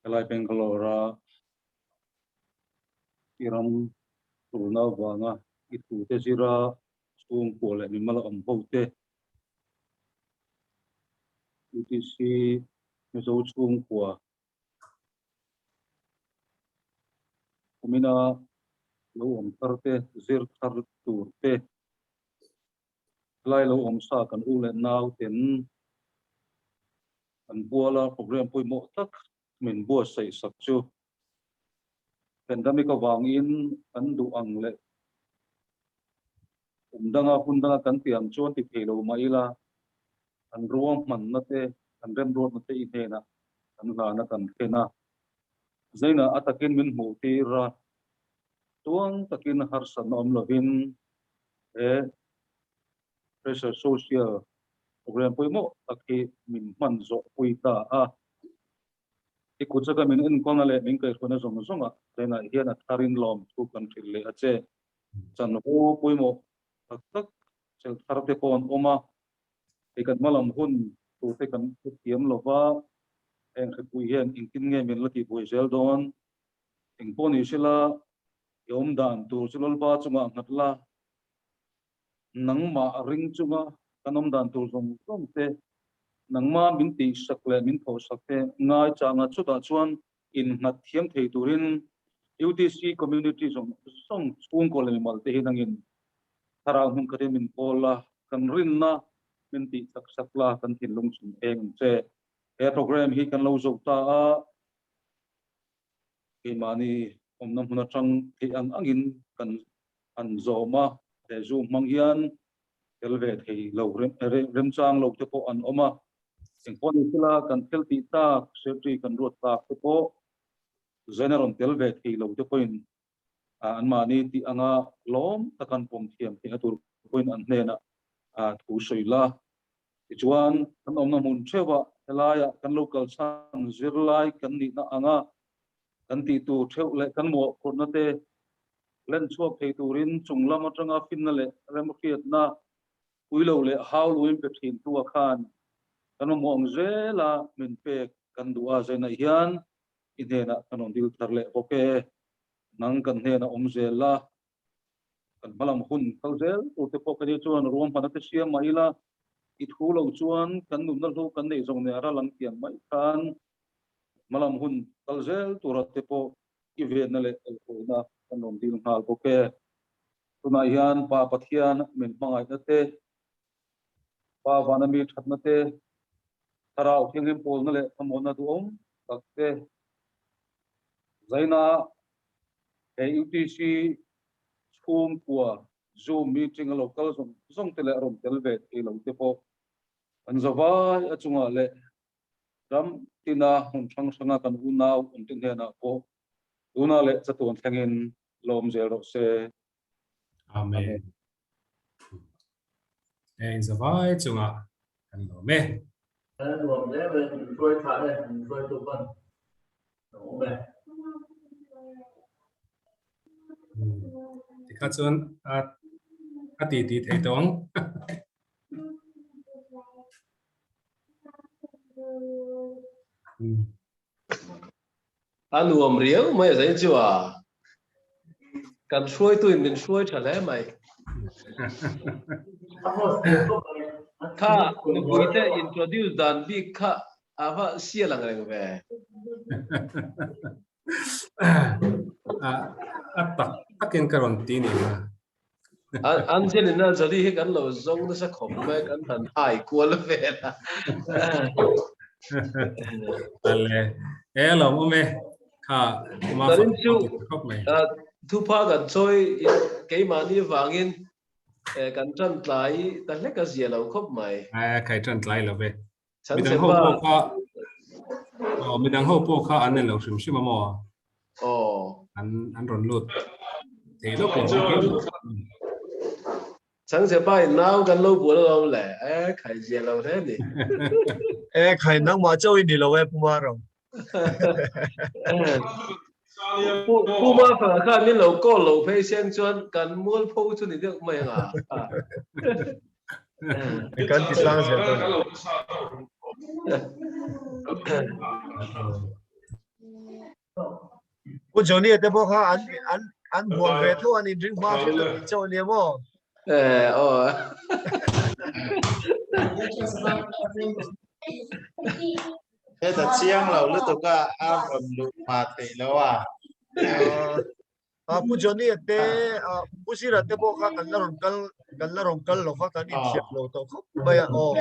helai Bangalore a i ram tulna avanga i thute zira chhungkua leh mimal a awm ho te UTC Mizo chhungkua kumina lo awm thar te zir thar tur te Helai lo awm sa kan u leh nau ten kan buala program pawimawh tak min buatsaih sak chu pandemic avangin kan duh ang leh kum danga hun danga kan tiang chuan ti thei lo mah ila kan ruahmanna te kan remruatna te i hnenah kan hlana kan thlen a, zainah a takin min hmuh tir a, tuang takin harsatna awm lovin he pressure social program pawimawh tak hi min hman zawh pui ta a. I kut zaka min enkawlna leh min kaihhruaina zawng zawngah zainah hian a tharin lawmthu kan hrilh leh a che. Chanvo pawimawh tak tak chelh thar te pawh an awm a, hei kan hmalam hun tur te kan hrethiam lo va, heng hripui hian engtin nge min la tihbuai zel dawn? Engpawh ni sela i awm dan tur chu Lalpa chungah nghat la, nangmah ring chunga kan awm dan tur zawng zawng te, nangmah min tihsak leh min thawhsak te ngai changa chutah chuan innghat thiam thei turin UTC community zawng zawng chhungkaw leh mimal te hi nangin thlarau hmun khatin min pawl la, kan rinna min tihchak sak la, kan thinlung chhun eng ang che. He program hi kan lo zo ta a. Keimahni awmna hmun atang theih ang angin kan han zawm a, he Zoom hmang hian tel ve thei lo remchang lo te pawh an awm a, engpawh ni sela kan thil tih tak secretary kan ruat tak te pawh zain a rawn tel ve thei lo te pawhin anmahni tih anga lawm tak an pawm thiam theihna tur pawhin an hnenah thu sawi la. Tichuan, kan awmna hmun theuhah helaiah kan lo kalchhan zirlai kan nihna anga kan tih tur theuh leh kan mawhphurhna te len chhuak thei turin chung lam atanga finna leh remhriatna pui lo leh hau luin pe thin tua khan kan mamawh ang zela min pek kan duh a, zainah hian i hnenah kan rawn dil thar leh bawk e. Nang kan hnenah awm zel la. Kan hmalam hun kal zel tur te pawh kani chuan ruahmanna te siam mah ila, i thu lo chuan kan nunna hlu kan neih zawng nen a ral ang tiang mai khan hmalam hun kal zel tura te pawh i venna leh elhawina kan rawn dil nghal bawk e. Tunah hian Pa Pathian min hmangaihna te, Pa vana mi thatna te, Thlarau Thianghlim pawlna leh thlamuanna duhawm tak te, Zaina He UTC chhungkua Zoom meeting a lo kal zawng zawng te leh a rawn tel ve thei lo te pawh Kan zavai a chungah leh ram tina hmun hrang hranga kan unau awmte hnenah pawh tunah leh chatuan thlengin la awm zel rawh se. Amen. Eng zavai chungah kan lawm e. Nuam hle mai, min hruai thlah e, min hruaitu pawn a awm e. Tikha chuan a a ti ti thei tawh ang. A nuam riau mai a zai chu a. Kan hruaituin min hruai tha hle mai. Kha nupuite introduce dan bik kha a va sial ang reng ve. A tak takin ka rawn ti ni kha. Angelina Jolie hi kan lo zawng nasa khawp mai kan han hai kual vel a. Ale e lawm awm e kha ma Tarin chu khawp mai. Thupha kan chawi keimahni vangin kan tan tlai ta hlek a zia lo khawp mai. A khai tan tlai lo ve. Midang ho pawh kha oh midang ho pawh kha an lo hrim hrim a maw? Oh. An an rawn lut thei lawk lo. Changchepa in nau kan lo bual alawm le. E khai zia lo hle ni. E khai nangmah chauh i ni lo e Pu Maro. Pu Mafanga khan min lo call lo phei seng chuan kan mualpho chu ni deuh mai anga. Kan ti tlang zel dawn. Pu Johnny te pawh kha an an an huam ve tho an inring hma hret a tih chauh ania maw? Eh, aw. Heta chiang lo lutuk a, a rawn luh hma theih lo a. Pu Johnny te, Pu Zira te pawh kha kan la rawn kal, kan la rawn kal lo va, kan inthiam lo tawh khawp mai a, aw.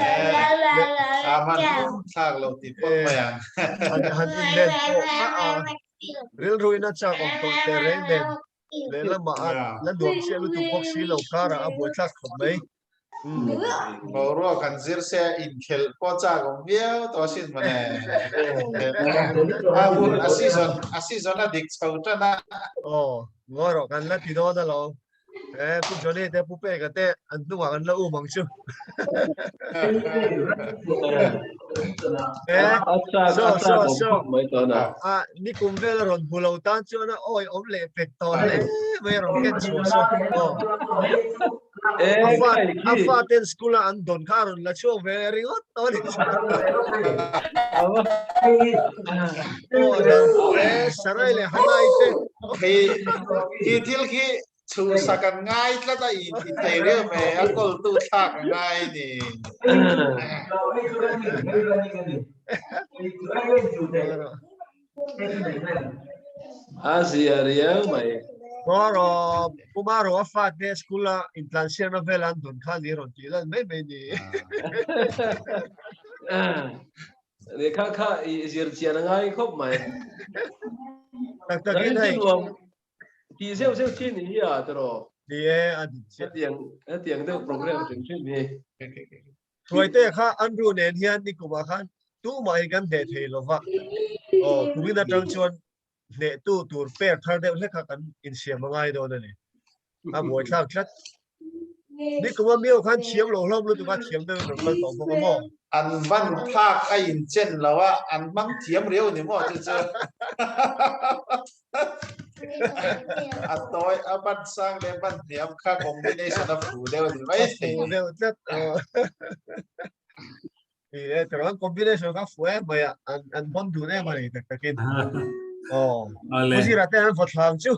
A hman thlak lo ti phawt mai ang. Han han inlen pawh kha a rilru in a chak awm tawh teh reng nen, lehlamah a la nuam chiah lutuk bawk si lo karah a buaithlak khawp mai. Boruak kan zir se inkhelh pawh chak awm viau tawh asin mawle. A hun a season a season a dik chho tan a. Aw, ngawi rawh kan la ti dawn alawm. E Pu Johnny te Pu Peka te an hnungah kan la um ang chu. E so so so a nikum vel a rawn hmu lo tan chuan a awi awm leh pek tawh hle mai a rawn ken chhuah saw. Aw. A fa a fa ten school a an dawn kha a rawn la chhuak ve ringawt tawh a ni chu. Aw a dang e Sarai leh Hanai te. Khi khi thil khi chhuhsak an ngai tlat a in ti thei riau mai a kawltu thlak a ngai ni. A zia riau mai. Maro, Pu Maro a fate school a intlansiakna vel an dawn kha ni rawn tih lan mai mai ni. Ni kha kha i zir chian a ngai khawp mai. Tak tak in hei. Ti zeuh zeuh chi ni hi a tiraw. Ni e, a dik chiah. Hetiang hetiang deuh program hrim hrim hi. Hruaite kha Andrew nen hian nikumah khan tumah hi kan hneh thei lo va. Aw, kumin atang chuan hnehtu tur pek thar deuh hlek kha kan insiam a ngai dawn a ni. A buaithlak tlat. Nikuma miau khan thiam lo hlawm lutuk a, thiam deuhin rawn kal tawh bawk a maw? An van phak a inchen lo a, an hmang thiam riau ni maw chu chu. A tawi a ban sang leh ban hniam kha combination a fu deuh ni mai thei. A fu deuh tlat. Ni e, tawrh an combination kha fu em mai a, an an bon dun em a ni tak takin. Aw, Pu Zira te an vaw thlang chu.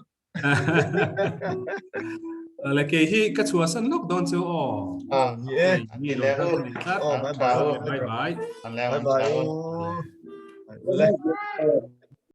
Le kei hi ka chhuahsan lawk dawn chu aw. Ah, ni e. Ni le u. Aw, bye bye. Bye bye. Bye bye. Le.